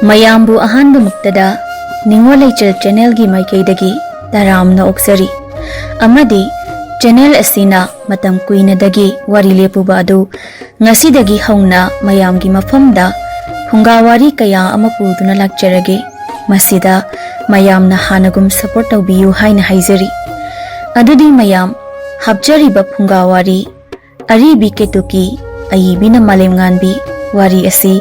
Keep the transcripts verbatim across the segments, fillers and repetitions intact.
ꯃꯌꯥꯝꯕꯨ ꯑꯍꯥꯟꯕꯃꯛꯇꯗ ꯅꯤꯡꯉꯣꯜ ꯂꯩꯆꯜ ꯆꯦꯅꯦꯜꯒꯤ ꯃꯥꯏꯀꯩꯗꯒꯤ ꯇꯔꯥꯝꯅ ꯑꯣꯛꯆꯔꯤ꯫ ꯑꯃꯗꯤ ꯆꯦꯅꯦꯜ ꯑꯁꯤꯅ ꯃꯇꯝ ꯀꯨꯏꯅꯗꯒꯤ ꯋꯥꯔꯤ ꯂꯦꯞꯄꯨꯕ ꯑꯗꯨ ꯉꯁꯤꯗꯒꯤ ꯍꯧꯅ ꯃꯌꯥꯝꯒꯤ ꯃꯐꯝꯗ ꯐꯨꯡꯒꯥ ꯋꯥꯔꯤ ꯀꯌꯥ ꯑꯃ ꯄꯨꯗꯨꯅ ꯂꯥꯛꯆꯔꯒꯦ꯫ ꯃꯁꯤꯗ ꯃꯌꯥꯝꯅ ꯍꯥꯟꯅꯒꯨꯝ ꯁꯄꯣꯔꯠ ꯇꯧꯕꯤꯌꯨ ꯍꯥꯏꯅ ꯍꯥꯏꯖꯔꯤ꯫ ꯑꯗꯨꯗꯤ ꯃꯌꯥꯝ, ꯍꯥꯞꯆꯔꯤꯕ ꯐꯨꯡꯒꯥ ꯋꯥꯔꯤ ꯑꯔꯤꯕꯤ ꯀꯦꯇꯨꯀꯤ, ꯑꯏꯕꯤꯅ ꯃꯥꯂꯦꯝꯉꯥꯟꯕꯤ ꯋꯥꯔꯤ ꯑꯁꯤ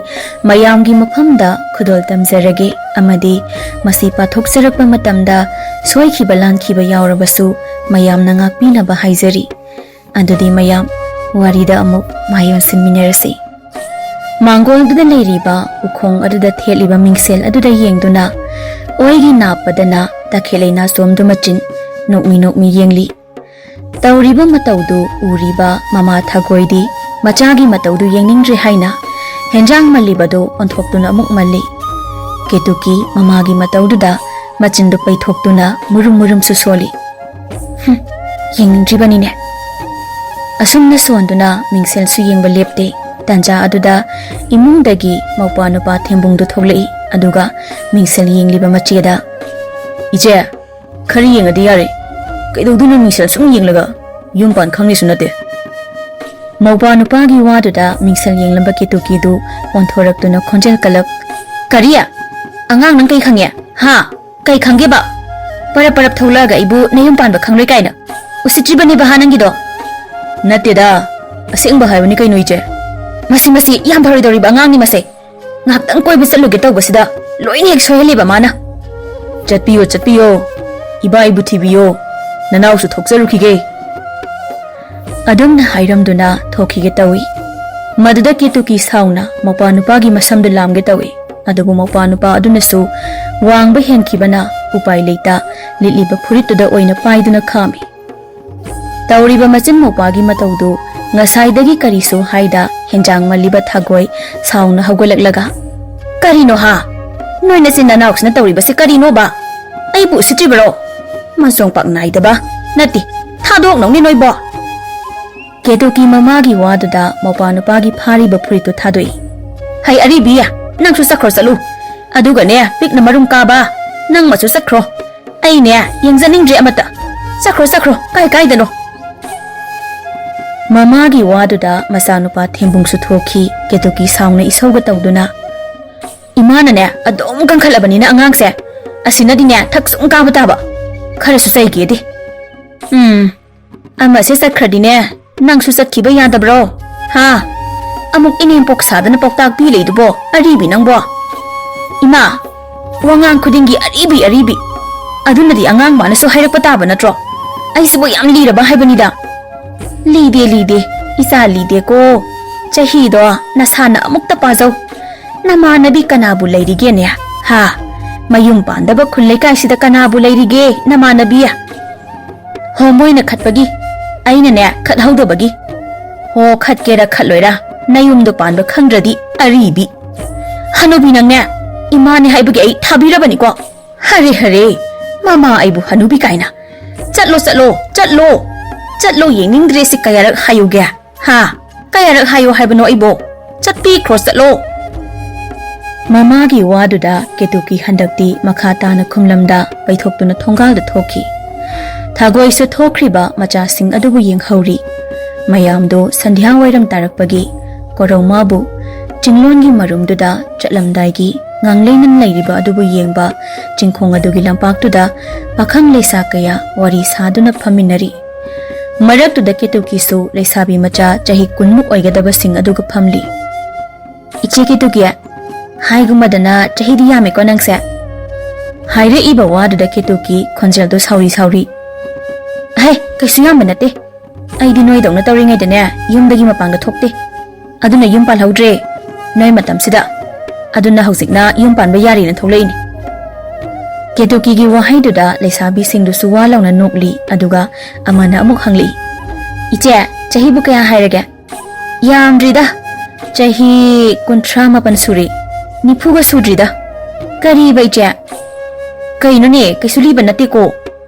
ꯃꯌꯥꯝꯒꯤ ꯃꯐꯝꯗ ꯈꯨꯗꯣꯜ ꯇꯝꯖꯔꯒꯦ ꯑꯃꯗꯤ ꯃꯁꯤ ꯄꯥꯊꯣꯛꯆꯔꯛꯄ ꯃꯇꯝꯗ ꯁꯣꯏꯈꯤꯕ ꯂꯥꯟꯈꯤꯕ ꯌꯥꯎꯔꯕꯁꯨ ꯃꯌꯥꯝꯅ ꯉꯥꯛꯄꯤꯅꯕ ꯍꯥꯏꯖꯔꯤ꯫ ꯑꯗꯨꯗꯤ ꯃꯌꯥꯝ, ꯋꯥꯔꯤꯗ ꯑꯃꯨꯛ ꯃꯥꯏ ꯑꯣꯟꯁꯤꯟꯃꯤꯟꯅꯔꯁꯤ꯫ ꯃꯥꯡꯒꯣꯜꯗꯨꯗ ꯂꯩꯔꯤꯕ ꯎꯈꯣꯡ ꯑꯗꯨꯗ ꯊꯦꯠꯂꯤꯕ ꯃꯤꯡꯁꯦꯜ ꯑꯗꯨꯗ ꯌꯦꯡꯗꯨꯅ ꯑꯣꯏꯒꯤ ꯅꯥꯞꯄꯗꯅ ꯇꯈꯦꯜꯂꯩ ꯅꯥꯆꯣꯝꯗꯨ ꯃꯆꯤꯟ ꯅꯣꯛꯃꯤ ꯅꯣꯛꯃꯤ ꯌꯦꯡꯂꯤ꯫ ꯇꯧꯔꯤꯕ ꯃꯇꯧꯗꯨ ꯎꯔꯤꯕ ꯃꯃꯥ ꯊꯒꯣꯏꯗꯤ ꯃꯆꯥꯒꯤ ꯃꯇꯧꯗꯨ ꯌꯦꯡꯅꯤꯡꯗ꯭ꯔꯦ ꯍꯥꯏꯅ ꯍꯦꯟꯖꯥꯡ ꯃꯜꯂꯤꯕꯗꯨ ꯑꯣꯟꯊꯣꯛꯇꯨꯅ ꯑꯃꯨꯛ ꯃꯜꯂꯤ꯫ ꯀꯦꯇꯨꯀꯤ ꯃꯃꯥꯒꯤ ꯃꯇꯧꯗꯨꯗ ꯃꯆꯤꯟꯗꯨ ꯄꯩꯊꯣꯛꯇꯨꯅ ꯃꯨꯔꯨꯝ ꯃꯨꯔꯨꯝꯁꯨ ꯁꯣꯜꯂꯤ꯫ "ꯍꯨꯝ, ꯌꯦꯡꯅꯤꯡꯗ꯭ꯔꯤꯕꯅꯤꯅꯦ꯫" ꯑꯁꯨꯝꯅ ꯁꯣꯟꯗꯨꯅ ꯃꯤꯡꯁꯦꯜꯁꯨ ꯌꯦꯡꯕ ꯂꯦꯞꯇꯦ꯫ ꯇꯟꯖꯥ ꯑꯗꯨꯗ ꯏꯃꯨꯡꯗꯒꯤ ꯃꯧꯄ꯭ꯋꯥ ꯅꯨꯄꯥ ꯊꯦꯝꯕꯨꯡꯗꯨ ꯊꯣꯛꯂꯛꯏ꯫ ꯑꯗꯨꯒ ꯃꯤꯡꯁꯦꯜ ꯌꯦꯡꯂꯤꯕ ꯃꯆꯦꯗ, "ꯏꯆꯦ, ꯈꯔ ꯌꯦꯡꯉꯗꯤ ꯌꯥꯔꯦ꯫ ꯀꯩꯗꯧꯗꯣꯏꯅꯣ ꯃꯤꯡꯁꯦꯜ ꯁꯨꯝ ꯌꯦꯡꯂꯒ? ꯌꯨꯝ ꯄꯥꯟ ꯈꯪꯅꯤꯁꯨ ꯅꯠꯇꯦ꯫" ꯃꯧꯄ꯭ꯋꯥ ꯅꯨꯄꯥꯒꯤ ꯋꯥꯗꯨꯗ ꯃꯤꯡꯁꯦꯜ ꯌꯦꯡꯂꯝꯕ ꯀꯦꯇꯨꯀꯤꯗꯨ ꯑꯣꯟꯊꯣꯔꯛꯇꯨꯅ ꯈꯣꯟꯖꯦꯜ ꯀꯜꯂꯛ, "ꯀꯔꯤ? ꯑꯉꯥꯡ, ꯅꯪ ꯀꯩ ꯈꯪꯉꯦ? ꯍꯥ? ꯀꯩ ꯈꯪꯒꯦꯕ? ꯄꯔꯞ ꯄꯔꯞ ꯊꯣꯛꯂꯛꯑꯒ ꯑꯩꯕꯨ ꯅꯌꯨꯝ ꯄꯥꯟꯕ ꯈꯪꯂꯣꯏ ꯀꯥꯏꯅ ꯎꯁꯤꯠꯇ꯭ꯔꯤꯕꯅꯦꯕ ꯍꯥ ꯅꯪꯒꯤꯗꯣ?" "ꯅꯠꯇꯦꯗ, ꯑꯁꯦꯡꯕ ꯍꯥꯏꯕꯅꯤ ꯀꯩꯅꯣ ꯏꯆꯦ꯫" "ꯃꯁꯤ, ꯃꯁꯤ ꯌꯥꯝ ꯐꯔꯣꯏꯗꯧꯔꯤꯕ ꯑꯉꯥꯡꯅꯤ ꯃꯁꯦ꯫ ꯉꯥꯏꯍꯥꯛꯇꯪ ꯀꯣꯏꯕ ꯆꯠꯂꯨꯒꯦ ꯇꯧꯕꯁꯤꯗ ꯂꯣꯏꯅ ꯍꯦꯛ ꯁꯣꯏꯍꯜꯂꯦꯕ ꯃꯥꯅ꯫" "ꯆꯠꯄꯤꯌꯣ, ꯆꯠꯄꯤꯌꯣ, ꯏꯕꯥꯏꯕꯨ ꯊꯤꯕꯤꯌꯣ, ꯅꯅꯥꯎꯁꯨ ꯊꯣꯛꯆꯔꯨꯈꯤꯒꯦ꯫" ꯑꯗꯨꯝꯅ ꯍꯥꯏꯔꯝꯗꯨꯅ ꯊꯣꯛꯈꯤꯒꯦ ꯇꯧꯏ꯫ ꯃꯗꯨꯗ ꯀꯦꯇꯨꯀꯤ ꯁꯥꯎꯅ ꯃꯧꯄ꯭ꯋꯥ ꯅꯨꯄꯥꯒꯤ ꯃꯁꯝꯗꯨ ꯂꯥꯝꯒꯦ ꯇꯧꯏ꯫ ꯑꯗꯨꯕꯨ ꯃꯧꯄ꯭ꯋꯥ ꯅꯨꯄꯥ ꯑꯗꯨꯅꯁꯨ ꯋꯥꯡꯕ ꯍꯦꯟꯈꯤꯕꯅ ꯎꯄꯥꯏ ꯂꯩꯇ ꯂꯤꯠꯂꯤꯕ ꯐꯨꯔꯤꯠꯇꯨꯗ ꯑꯣꯏꯅ ꯄꯥꯏꯗꯨꯅ ꯈꯥꯝꯃꯤ꯫ ꯇꯧꯔꯤꯕ ꯃꯆꯤꯟ ꯃꯧꯄ꯭ꯋꯥꯒꯤ ꯃꯇꯧꯗꯨ ꯉꯁꯥꯏꯗꯒꯤ ꯀꯔꯤꯁꯨ ꯍꯥꯏꯗ ꯍꯦꯟꯖꯥꯡ ꯃꯜꯂꯤꯕ ꯊꯒꯣꯏ ꯁꯥꯎꯅ ꯍꯧꯒꯠꯂꯛꯂꯒ, "ꯀꯔꯤꯅꯣ ꯍꯥ? ꯅꯣꯏ ꯅꯆꯤꯟ ꯅꯅꯥꯎꯁꯤꯅ ꯇꯧꯔꯤꯕꯁꯤ ꯀꯔꯤꯅꯣꯕ? ꯑꯩꯕꯨ ꯎꯁꯤꯠꯇ꯭ꯔꯤꯕꯔꯣ? ꯃꯆꯣꯡ ꯄꯥꯛ ꯅꯥꯏꯗꯕ꯫ ꯅꯠꯇꯦ, ꯊꯥꯗꯣꯛꯅꯧꯅꯦ ꯅꯣꯏꯕꯣ!" ꯀꯦꯇꯨꯀꯤ ꯃꯃꯥꯒꯤ ꯋꯥꯗꯨꯗ ꯃꯧꯄ꯭ꯋꯥ ꯅꯨꯄꯥꯒꯤ ꯐꯥꯔꯤꯕ ꯐꯨꯔꯤꯠꯇꯨ ꯊꯥꯗꯣꯛꯏ꯫ "ꯍꯩ ꯑꯔꯤꯕꯤ, ꯅꯪꯁꯨ ꯆꯠꯈ꯭ꯔꯣ ꯆꯠꯂꯨ꯫ ꯑꯗꯨꯒꯅꯦ, ꯄꯤꯛꯅ ꯃꯔꯨꯝ ꯀꯥꯕ, ꯅꯪ ꯃꯆꯨ ꯆꯠꯈ꯭ꯔꯣ꯫ ꯑꯩꯅꯦ, ꯌꯦꯡꯖꯅꯤꯡꯗ꯭ꯔꯦ ꯑꯃꯠꯇ꯫ ꯆꯠꯈ꯭ꯔꯣ, ꯆꯠꯈ꯭ꯔꯣ, ꯀꯥꯏ ꯀꯥꯏꯗꯅꯣ?" ꯃꯃꯥꯒꯤ ꯋꯥꯗꯨꯗ ꯃꯆꯥꯅꯨꯄꯥ ꯊꯦꯝꯕꯨꯡꯁꯨ ꯊꯣꯛꯈꯤ꯫ ꯀꯦꯇꯨꯀꯤ ꯁꯥꯎꯅ ꯏꯁꯧꯒ ꯇꯧꯗꯨꯅ, "ꯏꯃꯥꯅꯅꯦ, ꯑꯗꯨꯝ ꯀꯟꯈꯠꯂꯕꯅꯤꯅ ꯑꯉꯥꯡꯁꯦ, ꯑꯁꯤꯅꯗꯤꯅꯦ ꯊꯛ ꯁꯨꯝ ꯀꯥꯕ ꯇꯥꯕ꯫ ꯈꯔꯁꯨ ꯆꯩꯒꯦꯗꯤ꯫ ꯎꯝ, ꯑꯃꯁꯦ ꯆꯠꯈ꯭ꯔꯗꯤꯅꯦ, ꯅꯪꯁꯨ ꯆꯠꯈꯤꯕ ꯌꯥꯗꯕ꯭ꯔꯣ? ꯍꯥ? ꯑꯃꯨꯛ ꯏꯅꯦꯝꯄꯣꯛ ꯁꯥꯗꯅ ꯄꯥꯎꯇꯥꯛ ꯄꯤ ꯂꯩꯗꯨꯕꯣ, ꯑꯔꯤꯕꯤ ꯅꯪꯕꯣ?" "ꯏꯃꯥ, ꯋꯥꯉꯥꯡ ꯈꯨꯗꯤꯡꯒꯤ ꯑꯔꯤꯕꯤ, ꯑꯔꯤꯕꯤ꯫ ꯑꯗꯨꯅꯗꯤ ꯑꯉꯥꯡ ꯃꯥꯅꯁꯨ ꯍꯥꯏꯔꯛꯄ ꯇꯥꯕ ꯅꯠꯇ꯭ꯔꯣ? ꯑꯩꯁꯤꯕꯨ ꯌꯥꯝ ꯂꯤꯔꯕ ꯍꯥꯏꯕꯅꯤꯗ꯫" "ꯂꯤꯗꯦ, ꯂꯤꯗꯦ, ꯏꯆꯥ ꯂꯤꯗꯦꯀꯣ꯫ ꯆꯍꯤꯗꯣ ꯅꯁꯥꯅ ꯑꯃꯨꯛꯇ ꯄꯥꯖꯧ꯫ ꯅꯃꯥꯟꯅꯕꯤ ꯀꯅꯥꯕꯨ ꯂꯩꯔꯤꯒꯦꯅꯦ? ꯍꯥ? ꯃꯌꯨꯝ ꯄꯥꯟꯗꯕ ꯈꯨꯜ ꯂꯩꯀꯥꯏꯁꯤꯗ ꯀꯅꯥꯕꯨ ꯂꯩꯔꯤꯒꯦ ꯅꯃꯥꯟꯅꯕꯤ? ꯍꯣ, ꯃꯣꯏꯅ ꯈꯠꯄꯒꯤ, ꯑꯩꯅꯅꯦ ꯈꯠꯍꯧꯗꯕꯒꯤ꯫ ꯍꯣ, ꯈꯠꯀꯦꯔꯥ ꯈꯠꯂꯣꯏꯔꯥ, ꯅꯌꯨꯝꯗꯣ ꯄꯥꯟꯕ ꯈꯪꯗ꯭ꯔꯗꯤ ꯑꯔꯤꯕꯤ꯫ ꯍꯅꯨꯕꯤ ꯅꯪꯅꯦ, ꯏꯃꯥꯅꯦ ꯍꯥꯏꯕꯒꯤ ꯑꯩ ꯊꯥꯕꯤꯔꯕꯅꯤꯀꯣ꯫ ꯍꯔꯦ ꯍꯔꯦ, ꯃꯃꯥ ꯑꯩꯕꯨ ꯍꯅꯨꯕꯤ ꯀꯥꯏꯅ꯫ ꯆꯠꯂꯣ, ꯆꯠꯂꯣ, ꯆꯠꯂꯣ꯫ ꯆꯠꯂꯣ, ꯌꯦꯡꯅꯤꯡꯗ꯭ꯔꯦ ꯁꯤ ꯀꯌꯥꯔꯛ ꯍꯥꯏꯌꯨꯒꯦ? ꯍꯥ? ꯀꯌꯥꯔꯛ ꯍꯥꯏꯌꯣ ꯍꯥꯏꯕꯅꯣ ꯑꯩꯕꯣ? ꯆꯠꯄꯤꯈ꯭ꯔꯣ, ꯆꯠꯂꯣ!" ꯃꯃꯥꯒꯤ ꯋꯥꯗꯨꯗ ꯀꯦꯇꯨꯀꯤ ꯍꯟꯗꯛꯇꯤ ꯃꯈꯥ ꯇꯥꯅ ꯈꯨꯝꯂꯝꯗ ꯄꯩꯊꯣꯛꯇꯨꯅ ꯊꯣꯡꯒꯥꯜꯗ ꯊꯣꯛꯈꯤ꯫ ꯊꯥꯒꯣꯏꯁꯨ ꯊꯣꯛꯈ꯭ꯔꯤꯕ ꯃꯆꯥꯁꯤꯡ ꯑꯗꯨꯕꯨ ꯌꯦꯡꯍꯧꯔꯤ꯫ ꯃꯌꯥꯝꯗꯨ ꯁꯟꯙ꯭ꯌꯥ ꯋꯥꯏꯔꯝ ꯇꯥꯔꯛꯄꯒꯤ ꯀꯣꯔꯧꯃꯥꯕꯨ ꯆꯤꯡꯂꯣꯟꯒꯤ ꯃꯔꯨꯝꯗꯨꯗ ꯆꯠꯂꯝꯗꯥꯏꯒꯤ ꯉꯥꯡꯂꯩꯅꯅ ꯂꯩꯔꯤꯕ ꯑꯗꯨꯕꯨ ꯌꯦꯡꯕ ꯆꯤꯡꯈꯣꯡ ꯑꯗꯨꯒꯤ ꯂꯝꯄꯥꯛꯇꯨꯗ ꯄꯥꯈꯪ ꯂꯩꯁꯥ ꯀꯌꯥ ꯋꯥꯔꯤ ꯁꯥꯗꯨꯅ ꯐꯝꯃꯤꯟꯅꯔꯤ꯫ ꯃꯔꯛꯇꯨꯗ ꯀꯦꯇꯨꯀꯤꯁꯨ ꯂꯩꯁꯥꯕꯤ ꯃꯆꯥ ꯆꯍꯤ ꯀꯨꯟꯃꯨꯛ ꯑꯣꯏꯒꯗꯕꯁꯤꯡ ꯑꯗꯨꯒ ꯐꯝꯂꯤ꯫ "ꯏꯆꯦ ꯀꯦꯇꯨꯀꯤ, ꯍꯥꯏꯒꯨꯝꯕꯗꯅ ꯆꯍꯤꯗꯤ ꯌꯥꯝꯃꯦꯀꯣ ꯅꯪꯁꯦ?" ꯍꯥꯏꯔꯛꯏꯕ ꯋꯥꯗꯨꯗ ꯀꯦꯇꯨꯀꯤ ꯈꯣꯟꯖꯦꯜꯗꯣ ꯁꯥꯎꯔꯤ ꯁꯥꯎꯔꯤ꯫ "ꯍꯦ, ꯀꯩꯁꯨ ꯌꯥꯝꯕ ꯅꯠꯇꯦ꯫ ꯑꯩꯗꯤ ꯅꯣꯏꯗꯧꯅ ꯇꯧꯔꯤꯉꯩꯗꯅꯦ ꯌꯨꯝꯗꯒꯤ ꯃꯄꯥꯟꯒ ꯊꯣꯛꯇꯦ꯫ ꯑꯗꯨꯅ ꯌꯨꯝ ꯄꯥꯜꯍꯧꯗ꯭ꯔꯦ ꯅꯣꯏ ꯃꯇꯝꯁꯤꯗ꯫ ꯑꯗꯨꯅ ꯍꯧꯖꯤꯛꯅ ꯌꯨꯝ ꯄꯥꯟꯕ ꯌꯥꯔꯦꯅ ꯊꯣꯛꯂꯛꯏꯅꯤ꯫" ꯀꯦꯇꯨꯀꯤꯒꯤ ꯋꯥꯍꯩꯗꯨꯗ ꯂꯩꯁꯥꯕꯤꯁꯤꯡꯗꯨꯁꯨ ꯋꯥ ꯂꯥꯎꯅ ꯅꯣꯛꯂꯤ꯫ ꯑꯗꯨꯒ ꯑꯃꯅ ꯑꯃꯨꯛ ꯍꯪꯂꯛꯏ, "ꯏꯆꯦ, ꯆꯍꯤꯕꯨ ꯀꯌꯥ ꯍꯥꯏꯔꯒꯦ?" "ꯌꯥꯝꯗ꯭ꯔꯤꯗ, ꯆꯍꯤ ꯀꯨꯟꯊ꯭ꯔꯥ ꯃꯥꯄꯟ ꯁꯨꯔꯦ꯫ ꯅꯤꯐꯨꯒ ꯁꯨꯗ꯭ꯔꯤꯗ꯫" "ꯀꯔꯤꯕ ꯏꯆꯦ? ꯀꯩꯅꯣꯅꯦ, ꯀꯩꯁꯨ ꯂꯤꯕ ꯅꯠꯇꯦꯀꯣ꯫"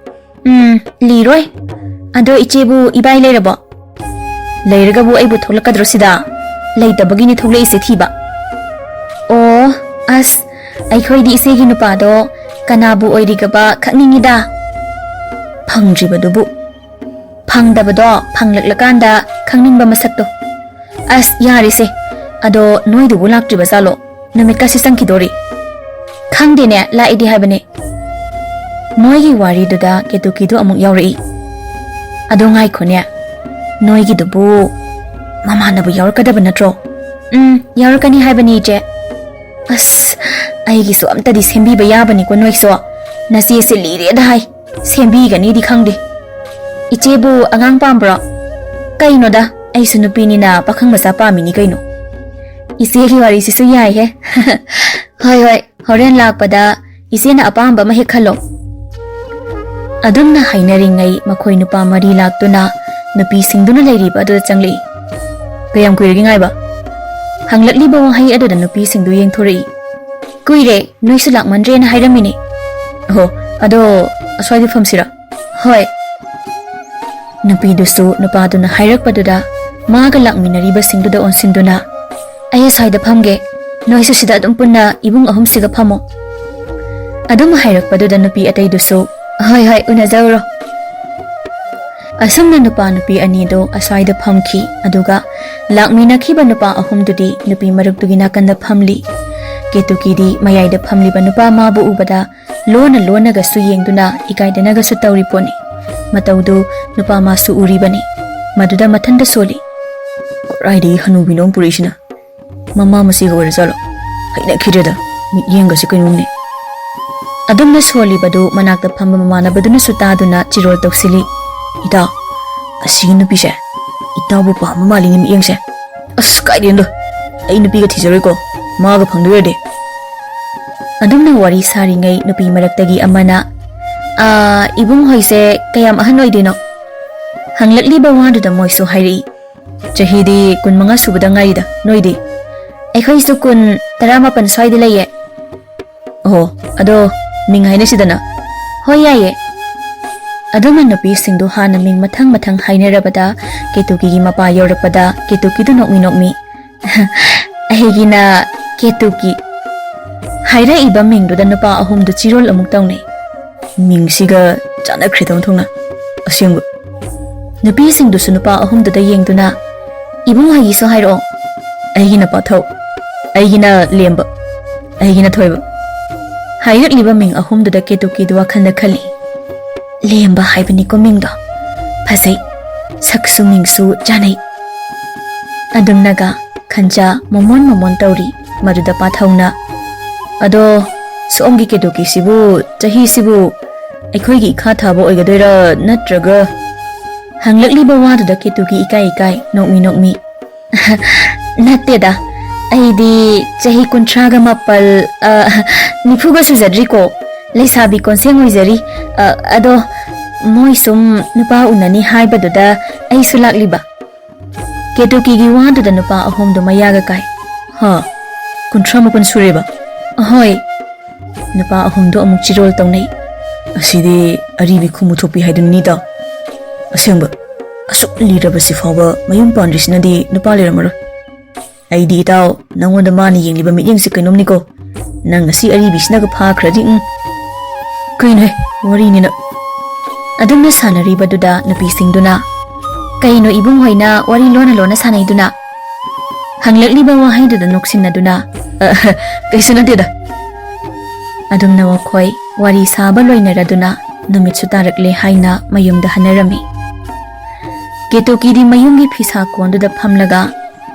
"ꯎꯝ, ꯂꯤꯔꯣꯏ꯫ ꯑꯗꯣ ꯏꯆꯦꯕꯨ ꯏꯕꯥꯏ ꯂꯩꯔꯕꯣ?" "ꯂꯩꯔꯒꯕꯨ ꯑꯩꯕꯨ ꯊꯣꯛꯂꯛꯀꯗ꯭ꯔꯣ ꯁꯤꯗ? ꯂꯩꯇꯕꯒꯤꯅꯤ ꯊꯣꯛꯂꯛꯏꯁꯦ ꯊꯤꯕ꯫" "ꯑꯣ, ꯑꯁ, ꯑꯩꯈꯣꯏꯗꯤ ꯏꯆꯦꯒꯤ ꯅꯨꯄꯥꯗꯣ ꯀꯅꯥꯕꯨ ꯑꯣꯏꯔꯤꯒꯕ ꯈꯪꯅꯤꯡꯉꯤꯗ꯫ ꯐꯪꯗ꯭ꯔꯤꯕꯗꯨꯕꯨ꯫ ꯐꯪꯗꯕꯗꯣ ꯐꯪꯂꯛꯂꯀꯥꯟꯗ ꯈꯪꯅꯤꯡꯕ ꯃꯁꯛꯇꯣ꯫ ꯑꯁ, ꯌꯥꯔꯦꯁꯦ꯫ ꯑꯗꯣ ꯅꯣꯏꯗꯨꯕꯨ ꯂꯥꯛꯇ꯭ꯔꯤꯕ ꯖꯥꯠꯂꯣ? ꯅꯨꯃꯤꯠꯀꯁꯦ ꯆꯪꯈꯤꯗꯣꯔꯤ꯫ ꯈꯪꯗꯦꯅꯦ, ꯂꯥꯛꯏꯗꯤ ꯍꯥꯏꯕꯅꯦ꯫ ꯃꯣꯏꯒꯤ ꯋꯥꯔꯤꯗꯨꯗ ꯀꯦꯇꯨꯀꯤꯗꯨ ꯑꯃꯨꯛ ꯌꯥꯎꯔꯛꯏ꯫ ꯑꯗꯣ ꯉꯥꯏꯈꯣꯅꯦ, ꯅꯣꯏꯒꯤꯗꯨꯕꯨ ꯃꯃꯥꯟꯅꯕ ꯌꯥꯎꯔꯛꯀꯗꯕ ꯅꯠꯇ꯭ꯔꯣ? ꯎꯝ, ꯌꯥꯎꯔꯛꯀꯅꯤ ꯍꯥꯏꯕꯅꯤ, ꯏꯆꯦ꯫ ꯑꯁ, ꯑꯩꯒꯤꯁꯨ ꯑꯝꯇꯗꯤ ꯁꯦꯝꯕꯤꯕ ꯌꯥꯕꯅꯤꯀꯣ ꯅꯣꯏꯁꯨ꯫ ꯅꯆꯦꯁꯦ ꯂꯤꯔꯦꯗ ꯍꯥꯏ, ꯁꯦꯝꯕꯤꯒꯅꯤꯗꯤ ꯈꯪꯗꯦ꯫ ꯏꯆꯦꯕꯨ ꯑꯉꯥꯡ ꯄꯥꯝꯕ꯭ꯔꯣ? ꯀꯩꯅꯣꯗ, ꯑꯩꯁꯨ ꯅꯨꯄꯤꯅꯤꯅ ꯄꯥꯈꯪ ꯃꯆꯥ ꯄꯥꯝꯃꯤꯅꯤ ꯀꯩꯅꯣ꯫ ꯏꯆꯦꯒꯤ ꯋꯥꯔꯤꯁꯤꯁꯨ ꯌꯥꯏꯍꯦ꯫ ꯍꯣꯏ, ꯍꯣꯏ, ꯍꯣꯔꯦꯟ ꯂꯥꯛꯄꯗ ꯏꯆꯦꯅ ꯑꯄꯥꯝꯕ ꯑꯃ ꯍꯦꯛ ꯈꯜꯂꯣ꯫ ꯑꯗꯨꯝꯅ ꯍꯥꯏꯅꯔꯤꯉꯩ ꯃꯈꯣꯏ ꯅꯨꯄꯥ ꯃꯔꯤ ꯂꯥꯛꯇꯨꯅ ꯅꯨꯄꯤꯁꯤꯡꯗꯨꯅ ꯂꯩꯔꯤꯕ ꯑꯗꯨꯗ ꯆꯪꯂꯛꯏ꯫ "ꯀꯌꯥꯝ ꯀꯨꯏꯔꯒꯦ ꯉꯥꯏꯕ?" ꯍꯪꯂꯛꯂꯤꯕ ꯋꯥꯍꯩ ꯑꯗꯨꯗ ꯅꯨꯄꯤꯁꯤꯡꯗꯨ ꯌꯦꯡꯊꯣꯔꯛꯏ꯫ "ꯀꯨꯏꯔꯦ, ꯅꯣꯏꯁꯨ ꯂꯥꯛꯃꯟꯗ꯭ꯔꯦꯅ ꯍꯥꯏꯔꯝꯃꯤꯅꯦ꯫ ꯑꯍꯣ, ꯑꯗꯣ ꯑꯁ꯭ꯋꯥꯏꯗ ꯐꯝꯁꯤꯔꯥ?" "ꯍꯣꯏ꯫" ꯅꯨꯄꯤꯗꯨꯁꯨ ꯅꯨꯄꯥꯗꯨꯅ ꯍꯥꯏꯔꯛꯄꯗꯨꯗ ꯃꯥꯒ ꯂꯥꯛꯃꯤꯟꯅꯔꯤꯕꯁꯤꯡꯗꯨꯗ ꯑꯣꯟꯁꯤꯟꯗꯨꯅ, "ꯑꯩ ꯑꯁ꯭ꯋꯥꯏꯗ ꯐꯝꯒꯦ, ꯅꯣꯏꯁꯨ ꯁꯤꯗ ꯑꯗꯨꯝ ꯄꯨꯟꯅ ꯏꯕꯨꯡ ꯑꯍꯨꯝꯁꯤꯒ ꯐꯝꯃꯣ꯫" ꯑꯗꯨꯝ ꯍꯥꯏꯔꯛꯄꯗꯨꯗ ꯅꯨꯄꯤ ꯑꯇꯩꯗꯨꯁꯨ, "ꯍꯣꯏ, ꯍꯣꯏ, ꯎꯅꯖꯧꯔꯣ꯫" ꯑꯁꯨꯝꯅ ꯅꯨꯄꯥ ꯅꯨꯄꯤ ꯑꯅꯤꯗꯣ ꯑꯁ꯭ꯋꯥꯏꯗ ꯐꯝꯈꯤ, ꯑꯗꯨꯒ ꯂꯥꯛꯃꯤꯟꯅꯈꯤꯕ ꯅꯨꯄꯥ ꯑꯍꯨꯝꯗꯨꯗꯤ ꯅꯨꯄꯤ ꯃꯔꯛꯇꯨꯒꯤ ꯅꯥꯀꯟꯗ ꯐꯝꯂꯤ꯫ ꯀꯦꯇꯨꯀꯤꯗꯤ ꯃꯌꯥꯏꯗ ꯐꯝꯂꯤꯕ ꯅꯨꯄꯥ ꯃꯥꯕꯨ ꯎꯕꯗ ꯂꯣꯟꯅ ꯂꯣꯟꯅꯒꯁꯨ ꯌꯦꯡꯗꯨꯅ ꯏꯀꯥꯏꯗꯅꯒꯁꯨ ꯇꯧꯔꯤ ꯄꯣꯠꯅꯤ꯫ ꯃꯇꯧꯗꯨ ꯅꯨꯄꯥ ꯃꯥꯁꯨ ꯎꯔꯤꯕꯅꯤ꯫ ꯃꯗꯨꯗ ꯃꯊꯟꯇ ꯁꯣꯜꯂꯤ꯫ "ꯀꯗꯥꯏꯗꯒꯤ ꯍꯅꯨꯕꯤꯅꯣ ꯑꯃ ꯄꯨꯔꯛꯏꯁꯤꯅ? ꯃꯃꯥ ꯃꯆꯦꯒ ꯑꯣꯏꯔꯖꯥꯠꯂꯣ? ꯍꯩꯅꯈꯤꯗ꯭ꯔꯦꯗ, ꯃꯤꯠꯌꯦꯡꯒꯁꯦ ꯀꯩꯅꯣꯝꯅꯦ꯫" ꯑꯗꯨꯝꯅ ꯁꯣꯜꯂꯤꯕꯗꯨ ꯃꯅꯥꯛꯇ ꯐꯝꯕ ꯃꯃꯥꯟꯅꯕꯗꯨꯅꯁꯨ ꯇꯥꯗꯨꯅ ꯆꯤꯔꯣꯜ ꯇꯧꯁꯤꯜꯂꯤ꯫ "ꯏꯇꯥꯎ, ꯑꯁꯤꯒꯤ ꯅꯨꯄꯤꯁꯦ ꯏꯇꯥꯎꯕꯨ ꯄꯥꯝꯕ ꯃꯥꯜꯂꯤꯅꯦ ꯃꯤꯠꯌꯦꯡꯁꯦ꯫" "ꯑꯁ, ꯀꯥꯏꯗꯩꯅꯣꯗ, ꯑꯩ ꯅꯨꯄꯤꯒ ꯊꯤꯖꯔꯣꯏꯀꯣ, ꯃꯥꯒ ꯐꯪꯗꯣꯏ ꯑꯣꯏꯔꯗꯤ꯫" ꯑꯗꯨꯝꯅ ꯋꯥꯔꯤ ꯁꯥꯔꯤꯉꯩ ꯅꯨꯄꯤ ꯃꯔꯛꯇꯒꯤ ꯑꯃꯅ, "ꯑꯥ, ꯏꯕꯨꯡ ꯍꯣꯏꯁꯦ ꯀꯌꯥꯝ ꯑꯍꯟ ꯑꯣꯏꯗꯣꯏꯅꯣ?" ꯍꯪꯂꯛꯂꯤꯕ ꯋꯥꯗꯨꯗ ꯃꯣꯏꯁꯨ ꯍꯥꯏꯔꯛꯏ꯫ "ꯆꯍꯤꯗꯤ ꯀꯨꯟꯃꯉꯥ ꯁꯨꯕꯗ ꯉꯥꯏꯔꯤꯗ, ꯅꯣꯏꯗꯤ?" "ꯑꯩꯈꯣꯏꯁꯨ ꯀꯨꯟ, ꯇꯔꯥꯃꯥꯄꯟ ꯁ꯭ꯋꯥꯏꯗ ꯂꯩꯌꯦ꯫" "ꯑꯣꯍꯣ, ꯑꯗꯣ ꯃꯤꯡ ꯍꯥꯏꯅꯁꯤꯗꯅ?" "ꯍꯣꯏ, ꯌꯥꯏꯌꯦ꯫" ꯑꯗꯨꯝꯅ ꯅꯨꯄꯤꯁꯤꯡꯗꯨ ꯍꯥꯟꯅ ꯃꯤꯡ ꯃꯊꯪ ꯃꯊꯪ ꯍꯥꯏꯅꯔꯕꯗ ꯀꯦꯇꯨꯀꯤꯒꯤ ꯃꯄꯥ ꯌꯧꯔꯛꯄꯗ ꯀꯦꯇꯨꯀꯤꯗꯨ ꯅꯣꯛꯃꯤ ꯅꯣꯛꯃꯤ, "ꯑꯩꯒꯤꯅ ꯀꯦꯇꯨꯀꯤ꯫" ꯍꯥꯏꯔꯛꯏꯕ ꯃꯤꯡꯗꯨꯗ ꯅꯨꯄꯥ ꯑꯍꯨꯝꯗꯨ ꯆꯤꯔꯣꯜ ꯑꯃꯨꯛ ꯇꯧꯅꯩ꯫ ꯃꯤꯡꯁꯤꯒ ꯆꯥꯟꯅꯈ꯭ꯔꯦꯗ ꯑꯣꯟꯊꯣꯛꯅ꯫ ꯑꯁꯦꯡꯕ꯫ ꯅꯨꯄꯤꯁꯤꯡꯗꯨꯁꯨ ꯅꯨꯄꯥ ꯑꯍꯨꯝꯗꯨꯗ ꯌꯦꯡꯗꯨꯅ, "ꯏꯕꯨꯡ ꯍꯣꯏꯒꯤꯁꯨ ꯍꯥꯏꯔꯛꯑꯣ꯫" "ꯑꯩꯒꯤꯅ ꯄꯥꯊꯧ, ꯑꯩꯒꯤꯅ ꯂꯦꯝꯕ, ꯑꯩꯒꯤꯅ ꯊꯣꯏꯕ꯫" ꯍꯥꯏꯔꯛꯂꯤꯕ ꯃꯤꯡ ꯑꯍꯨꯝꯗꯨꯗ ꯀꯦꯇꯨꯀꯤꯗꯨ ꯋꯥꯈꯜꯗ ꯈꯜꯂꯤ꯫ "ꯂꯦꯝꯕ ꯍꯥꯏꯕꯅꯤꯀꯣ ꯃꯤꯡꯗꯣ꯫ ꯐꯖꯩ, ꯁꯛꯁꯨ ꯃꯤꯡꯁꯨ ꯆꯥꯅꯩ꯫" ꯑꯗꯨꯝꯅꯒ ꯈꯟꯖꯥ ꯃꯣꯃꯣꯟ ꯃꯣꯃꯣꯟ ꯇꯧꯔꯤ꯫ ꯃꯗꯨꯗ ꯄꯥꯊꯧꯅ, "ꯑꯗꯣ, ꯁꯣꯝꯒꯤ ꯀꯦꯇꯨꯀꯤꯁꯤꯕꯨ, ꯆꯍꯤꯁꯤꯕꯨ ꯑꯩꯈꯣꯏꯒꯤ ꯏꯈꯥ ꯊꯥꯕ ꯑꯣꯏꯒꯗꯣꯏꯔꯥ, ꯅꯠꯇ꯭ꯔꯒ?" ꯍꯪꯂꯛꯂꯤꯕ ꯋꯥꯗꯨꯗ ꯀꯦꯇꯨꯀꯤ ꯏꯀꯥꯏ ꯏꯀꯥꯏ ꯅꯣꯛꯃꯤ ꯅꯣꯛꯃꯤ, "ꯅꯠꯇꯦꯗ, ꯑꯩꯗꯤ ꯆꯍꯤ ꯀꯨꯟꯊ꯭ꯔꯥꯒ ꯃꯥꯄꯜ, ꯑ, ꯅꯤꯐꯨꯒ ꯁꯨꯖꯗ꯭ꯔꯤꯀꯣ꯫ ꯂꯩꯁꯥꯕꯤ ꯀꯣꯟꯁꯦꯡ ꯑꯣꯏꯖꯔꯤ꯫ ꯑ, ꯑꯗꯣ, ꯃꯣꯏ ꯁꯨꯝ ꯅꯨꯄꯥ ꯎꯅꯅꯤ ꯍꯥꯏꯕꯗꯨꯗ ꯑꯩꯁꯨ ꯂꯥꯛꯂꯤꯕ꯫" ꯀꯦꯇꯨꯀꯤꯒꯤ ꯋꯥꯗꯨꯗ ꯅꯨꯄꯥ ꯑꯍꯨꯝꯗꯨ ꯃꯌꯥꯒ ꯀꯥꯏ꯫ "ꯍꯥ? ꯀꯨꯟꯊ꯭ꯔꯥ ꯃꯥꯄꯟ ꯁꯨꯔꯦꯕ?" "ꯑꯍꯣꯏ꯫" ꯅꯨꯄꯥ ꯑꯍꯨꯝꯗꯨ ꯑꯃꯨꯛ ꯆꯤꯔꯣꯜ ꯇꯧꯅꯩ꯫ "ꯑꯁꯤꯗꯤ ꯑꯔꯤꯕꯤ ꯈꯨꯃꯨ ꯊꯣꯛꯄꯤ ꯍꯥꯏꯗꯨꯅꯤꯗ꯫ ꯑꯁꯦꯡꯕ, ꯑꯁꯨꯛ ꯂꯤꯔꯕꯁꯤ ꯐꯥꯎꯕ ꯃꯌꯨꯝ ꯄꯥꯟꯗ꯭ꯔꯤꯁꯤꯅꯗꯤ ꯅꯨꯄꯥ ꯂꯩꯔꯝꯃꯔꯣꯏ꯫ ꯑꯩꯗꯤ ꯏꯇꯥꯎ, ꯅꯪꯉꯣꯟꯗ ꯃꯥꯅ ꯌꯦꯡꯂꯤꯕ ꯃꯤꯠꯌꯦꯡꯁꯤ ꯀꯩꯅꯣꯝꯅꯤꯀꯣ꯫ ꯅꯪ ꯉꯁꯤ ꯑꯔꯤꯕꯤꯁꯤꯅꯒ ꯐꯥꯈ꯭ꯔꯗꯤ, ꯎꯝ꯫ ꯀꯩꯅꯣꯍꯦ, ꯋꯥꯔꯤꯅꯤꯅ꯫" ꯑꯗꯨꯝꯅ ꯁꯥꯟꯅꯔꯤꯕꯗꯨꯗ ꯅꯨꯄꯤꯁꯤꯡꯗꯨꯅ, "ꯀꯩꯅꯣ ꯏꯕꯨꯡ ꯍꯣꯏꯅ ꯋꯥꯔꯤ ꯂꯣꯟꯅ ꯂꯣꯟꯅ ꯁꯥꯟꯅꯩꯗꯨꯅ?" ꯍꯪꯂꯛꯂꯤꯕ ꯋꯥꯍꯩꯗꯨꯗ ꯅꯣꯛꯁꯤꯟꯅꯗꯨꯅ, "ꯑ, ꯀꯩꯁꯨ ꯅꯠꯇꯦꯗ꯫" ꯑꯗꯨꯝꯅ ꯃꯈꯣꯏ ꯋꯥꯔꯤ ꯁꯥꯕ ꯂꯣꯏꯅꯔꯗꯨꯅ ꯅꯨꯃꯤꯠꯁꯨ ꯇꯥꯔꯛꯂꯦ ꯍꯥꯏꯅ ꯃꯌꯨꯝꯗ ꯍꯟꯅꯔꯝꯃꯤ꯫ ꯀꯦꯇꯨꯀꯤꯗꯤ ꯃꯌꯨꯝꯒꯤ ꯐꯤꯁꯥ ꯀꯣꯟꯗꯨꯗ ꯐꯝꯂꯒ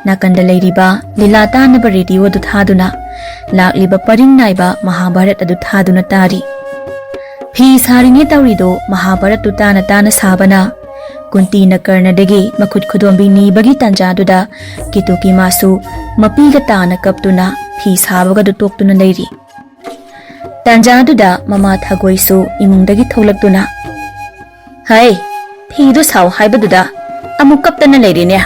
ꯅꯥꯀꯟꯗ ꯂꯩꯔꯤꯕ ꯂꯤꯂꯥ ꯇꯥꯅꯕ ꯔꯦꯗꯤꯑꯣꯗꯨ ꯊꯥꯗꯨꯅ ꯂꯥꯛꯂꯤꯕ ꯄꯔꯤꯡ ꯅꯥꯏꯕ ꯃꯍꯥꯚꯥꯔꯠ ꯑꯗꯨ ꯊꯥꯗꯨꯅ ꯇꯥꯔꯤ꯫ ꯐꯤ ꯁꯥꯔꯤꯉꯩ ꯇꯧꯔꯤꯗꯨ ꯃꯍꯥꯚꯥꯔꯠꯇꯨ ꯇꯥꯅ ꯇꯥꯅ ꯁꯥꯕꯅ ꯀꯨꯟꯇꯤꯅ ꯀꯔꯅꯗꯒꯤ ꯃꯈꯨꯠ ꯈꯨꯗꯣꯝꯕꯤ ꯅꯤꯕꯒꯤ ꯇꯥꯟꯖꯥꯗꯨꯗ ꯀꯦꯇꯨꯀꯤ ꯃꯥꯁꯨ ꯃꯄꯤꯒ ꯇꯥꯅ ꯀꯞꯇꯨꯅ ꯐꯤ ꯁꯥꯕꯒꯗꯨ ꯇꯣꯛꯇꯨꯅ ꯂꯩꯔꯤ꯫ ꯇꯥꯟꯖꯥꯗꯨꯗ ꯃꯃꯥ ꯊꯒꯣꯏꯁꯨ ꯏꯃꯨꯡꯗꯒꯤ ꯊꯣꯛꯂꯛꯇꯨꯅ, "ꯍꯩ, ꯐꯤꯗꯨ ꯁꯥꯎ ꯍꯥꯏꯕꯗꯨꯗ ꯑꯃꯨꯛ ꯀꯞꯇꯅ ꯂꯩꯔꯦꯅꯦ꯫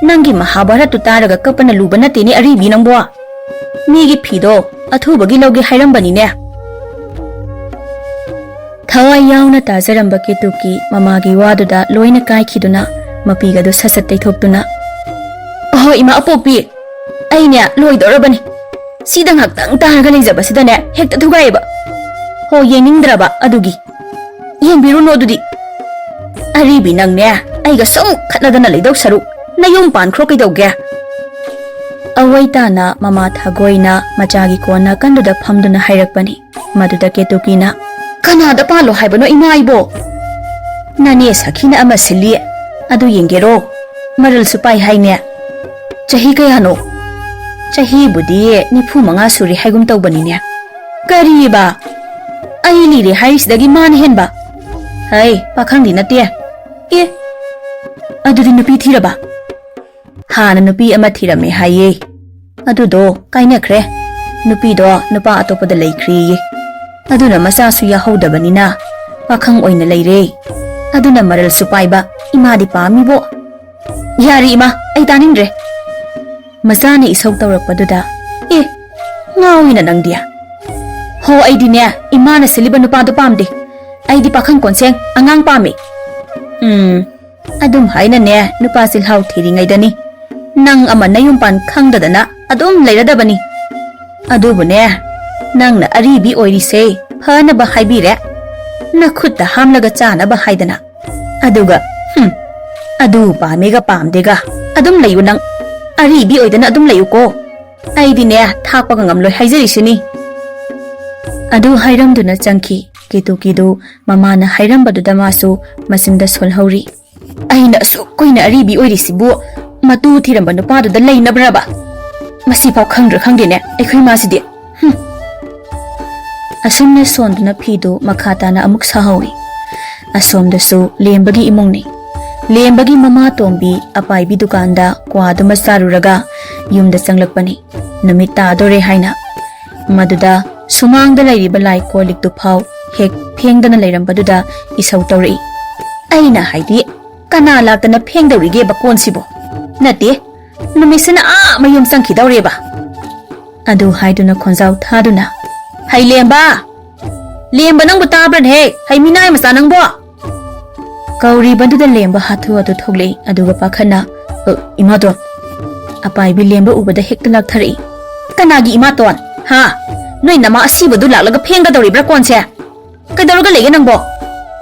ꯅꯪꯒꯤ ꯃꯍꯥꯚꯥꯔꯠꯇꯨ ꯇꯥꯔꯒ ꯀꯞꯄꯅ ꯂꯨꯕ ꯅꯠꯇꯦꯅꯦ ꯑꯔꯤꯕꯤ ꯅꯪꯕꯣ꯫ ꯃꯤꯒꯤ ꯐꯤꯗꯣ ꯑꯊꯨꯕꯒꯤ ꯂꯧꯒꯦ ꯍꯥꯏꯔꯝꯕꯅꯤꯅꯦ꯫" ꯊꯋꯥꯏ ꯌꯥꯎꯅ ꯇꯥꯖꯔꯝꯕ ꯀꯦꯇꯨꯀꯤ ꯃꯃꯥꯒꯤ ꯋꯥꯗꯨꯗ ꯂꯣꯏꯅ ꯀꯥꯏꯈꯤꯗꯨꯅ ꯃꯄꯤꯒꯗꯨ ꯁꯠ ꯁꯠ ꯇꯩꯊꯣꯛꯇꯨꯅ, "ꯑꯍꯣ ꯏꯃꯥ ꯑꯄꯣꯛꯄꯤ, ꯑꯩꯅꯦ ꯂꯣꯏꯗꯧꯔꯕꯅꯤ꯫ ꯁꯤꯗ ꯉꯥꯛꯇꯪ ꯇꯥꯔꯒ ꯂꯩꯖꯕꯁꯤꯗꯅꯦ ꯍꯦꯛꯇ ꯊꯨꯒꯥꯏꯑꯦꯕ꯫ ꯍꯣ, ꯌꯦꯡꯅꯤꯡꯗ꯭ꯔꯕ ꯑꯗꯨꯒꯤ꯫ ꯌꯦꯡꯕꯤꯔꯨꯅꯨ ꯑꯗꯨꯗꯤ꯫ ꯑꯔꯤꯕꯤ ꯅꯪꯅꯦ ꯑꯩꯒ ꯁꯨꯝ ꯈꯠꯅꯗꯅ ꯂꯩꯗꯧ ꯁꯔꯨꯛ ꯅꯌꯨꯝ ꯄꯥꯟꯈ꯭ꯔꯣ ꯀꯩꯗꯧꯒꯦ? ꯑꯋꯩ ꯇꯥꯅ ꯃꯃꯥ ꯊꯥꯒꯣꯏꯅ ꯃꯆꯥꯒꯤ ꯀꯣꯟ ꯅꯥꯀꯟꯗꯨꯗ ꯐꯝꯗꯨꯅ ꯍꯥꯏꯔꯛꯄꯅꯤ꯫ ꯃꯗꯨꯗ ꯀꯦꯇꯨꯀꯤꯅ, "ꯀꯅꯥꯗ ꯄꯥꯜꯂꯣ ꯍꯥꯏꯕꯅꯣ ꯏꯃꯥ ꯑꯩꯕꯣ?" "ꯅꯅꯦ ꯁꯈꯤꯅ ꯑꯃ ꯁꯤꯜꯂꯤ, ꯑꯗꯨ ꯌꯦꯡꯒꯦꯔꯣ? ꯃꯔꯜꯁꯨ ꯄꯥꯏ ꯍꯥꯏꯅꯦ꯫ ꯆꯍꯤ ꯀꯌꯥꯅꯣ?" "ꯆꯍꯤꯕꯨꯗꯤ ꯅꯤꯐꯨ ꯃꯉꯥ ꯁꯨꯔꯦ ꯍꯥꯏꯒꯨꯝ ꯇꯧꯕꯅꯤꯅꯦ꯫ ꯀꯔꯤꯕ? ꯑꯩ ꯂꯤꯔꯦ ꯍꯥꯏꯔꯤꯁꯤꯗꯒꯤ ꯃꯥꯅ ꯍꯦꯟꯕ? ꯍꯩ, ꯄꯥꯈꯪꯗꯤ ꯅꯠꯇꯦ꯫ ꯑꯦ, ꯑꯗꯨꯗꯤ ꯅꯨꯄꯤ ꯊꯤꯔꯕ?" "ꯍꯥꯟꯅ ꯅꯨꯄꯤ ꯑꯃ ꯊꯤꯔꯝꯃꯦ ꯍꯥꯏꯌꯦ꯫ ꯑꯗꯨꯗꯣ ꯀꯥꯏꯅꯈ꯭ꯔꯦ꯫ ꯅꯨꯄꯤꯗꯣ ꯅꯨꯄꯥ ꯑꯇꯣꯞꯄꯗ ꯂꯩꯈ꯭ꯔꯦꯌꯦ꯫ ꯑꯗꯨꯅ ꯃꯆꯥꯁꯨ ꯌꯥꯍꯧꯗꯕꯅꯤꯅ ꯄꯥꯈꯪ ꯑꯣꯏꯅ ꯂꯩꯔꯦ꯫ ꯑꯗꯨꯅ ꯃꯔꯜꯁꯨ ꯄꯥꯏꯕ ꯏꯃꯥꯗꯤ ꯄꯥꯝꯃꯤꯕꯣ꯫" "ꯌꯥꯔꯦ ꯏꯃꯥ, ꯑꯩ ꯇꯥꯅꯤꯡꯗ꯭ꯔꯦ꯫" ꯃꯆꯥꯅ ꯏꯁꯧ ꯇꯧꯔꯛꯄꯗꯨꯗ, "ꯑꯦ, ꯉꯥꯎꯏꯅ ꯅꯪꯗꯤ?" "ꯍꯣ, ꯑꯩꯗꯤꯅꯦ ꯏꯃꯥꯅ ꯁꯤꯜꯂꯤꯕ ꯅꯨꯄꯥꯗꯣ ꯄꯥꯝꯗꯦ꯫ ꯑꯩꯗꯤ ꯄꯥꯈꯪ ꯀꯣꯟꯁꯦꯡ ꯑꯉꯥꯡ ꯄꯥꯝꯃꯤ꯫" "ꯎꯝ, ꯑꯗꯨꯝ ꯍꯥꯏꯅꯅꯦ ꯅꯨꯄꯥ ꯆꯤꯜꯍꯥꯎ ꯊꯤꯔꯤꯉꯩꯗꯅꯤ ꯅꯪ ꯑꯃ ꯅꯌꯨꯝ ꯄꯥꯟ ꯈꯪꯗꯗꯅ ꯑꯗꯨꯝ ꯂꯩꯔꯗꯕꯅꯤ꯫ ꯑꯗꯨꯕꯨꯅꯦ, ꯅꯪꯅ ꯑꯔꯤꯕꯤ ꯑꯣꯏꯔꯤꯁꯦ ꯐꯅꯕ ꯍꯥꯏꯕꯤꯔꯦ, ꯅꯈꯨꯠꯇ ꯍꯥꯝꯂꯒ ꯆꯥꯅꯕ ꯍꯥꯏꯗꯅ꯫ ꯑꯗꯨꯒ, ꯍꯨꯝ, ꯑꯗꯨ ꯄꯥꯝꯃꯦꯒ ꯄꯥꯝꯗꯦꯒ ꯑꯗꯨꯝ ꯂꯩꯌꯨ ꯅꯪ꯫ ꯑꯔꯤꯕꯤ ꯑꯣꯏꯗꯅ ꯑꯗꯨꯝ ꯂꯩꯌꯨꯀꯣ꯫ ꯑꯩꯗꯤꯅꯦ ꯊꯥꯛꯄꯒ ꯉꯝꯂꯣꯏ ꯍꯥꯏꯖꯔꯤꯁꯤꯅꯤ꯫" ꯑꯗꯨ ꯍꯥꯏꯔꯝꯗꯨꯅ ꯆꯪꯈꯤ꯫ ꯀꯦꯇꯨꯀꯤꯗꯨ ꯃꯃꯥꯅ ꯍꯥꯏꯔꯝꯕꯗꯨꯗ ꯃꯥꯁꯨ ꯃꯆꯤꯟꯗ ꯁꯣꯜꯍꯧꯔꯤ꯫ "ꯑꯩꯅ ꯑꯁꯨꯛ ꯀꯨꯏꯅ ꯑꯔꯤꯕꯤ ꯑꯣꯏꯔꯤꯁꯤꯕꯨ ꯃꯇꯨ ꯊꯤꯔꯝꯕ ꯅꯨꯄꯥꯗꯨꯗ ꯂꯩꯅꯕ꯭ꯔꯕ? ꯃꯁꯤꯐꯥꯎ ꯈꯪꯗ꯭ꯔꯥ ꯈꯪꯗꯦꯅꯦ ꯑꯩꯈꯣꯏ ꯃꯥꯁꯤꯗꯤ꯫ ꯍꯨꯝ꯫" ꯑꯁꯨꯝꯅ ꯁꯣꯟꯗꯨꯅ ꯐꯤꯗꯨ ꯃꯈꯥ ꯇꯥꯅ ꯑꯃꯨꯛ ꯁꯥꯍꯧꯏ꯫ ꯑꯁꯣꯝꯗꯁꯨ ꯂꯦꯝꯕꯒꯤ ꯏꯃꯨꯡꯅꯤ꯫ ꯂꯦꯝꯕꯒꯤ ꯃꯃꯥ ꯇꯣꯝꯕꯤ ꯑꯄꯥꯏꯕꯤ ꯗꯨꯀꯥꯟꯗ ꯀ꯭ꯋꯥꯗꯨꯃ ꯆꯥꯔꯨꯔꯒ ꯌꯨꯝꯗ ꯆꯪꯂꯛꯄꯅꯤ꯫ ꯅꯨꯃꯤꯠ ꯇꯥꯗꯣꯔꯦ ꯍꯥꯏꯅ꯫ ꯃꯗꯨꯗ ꯁꯨꯃꯥꯡꯗ ꯂꯩꯔꯤꯕ ꯂꯥꯏ ꯀꯣꯜ ꯂꯤꯛꯇꯨ ꯐꯥꯎ ꯍꯦꯛ ꯐꯦꯡꯗꯅ ꯂꯩꯔꯝꯕꯗꯨꯗ ꯏꯁꯧ ꯇꯧꯔꯛꯏ꯫ "ꯑꯩꯅ ꯍꯥꯏꯗꯤ, ꯀꯅꯥ ꯂꯥꯛꯇꯅ ꯐꯦꯡꯗꯧꯔꯤꯒꯦꯕ ꯀꯣꯟꯁꯤꯕꯣ? ꯅꯠꯇꯦ, ꯅꯨꯃꯤꯠꯁꯤꯅ ꯑꯥ ꯃꯌꯨꯝ ꯆꯪꯈꯤꯗꯧꯔꯦꯕ꯫" ꯑꯗꯨ ꯍꯥꯏꯗꯨꯅ ꯈꯣꯟꯖꯥꯎ ꯊꯥꯗꯨꯅ, "ꯍꯩ ꯂꯦꯝꯕ! ꯂꯦꯝꯕ, ꯅꯪꯕꯨ ꯇꯥꯕ꯭ꯔꯅꯦꯍꯦ? ꯍꯩ ꯃꯤꯅꯥꯏ ꯃꯆꯥ ꯅꯪꯕꯣ!" ꯀꯧꯔꯤꯕꯗꯨꯗ ꯂꯦꯝꯕ ꯍꯥꯊꯨ ꯍꯥꯊꯨ ꯊꯣꯛꯂꯛꯏ꯫ ꯑꯗꯨꯒ ꯄꯥꯈꯠꯅ, "ꯑ, ꯏꯃꯥꯇꯣꯟ!" ꯑꯄꯥꯏꯕꯤ ꯂꯦꯝꯕ ꯎꯕꯗ ꯍꯦꯛꯇ ꯂꯥꯛꯊꯔꯛꯏ꯫ ꯀꯅꯥꯒꯤ ꯏꯃꯥꯇꯣꯟ? ꯍꯥ? ꯅꯣꯏ ꯅꯃꯥ ꯑꯁꯤꯕꯗꯨ ꯂꯥꯛꯂꯒ ꯐꯦꯡꯒꯗꯧꯔꯤꯕ꯭ꯔꯥ ꯀꯣꯟꯁꯦ? ꯀꯩꯗꯧꯔꯒ ꯂꯩꯒꯦ ꯅꯪꯕꯣ?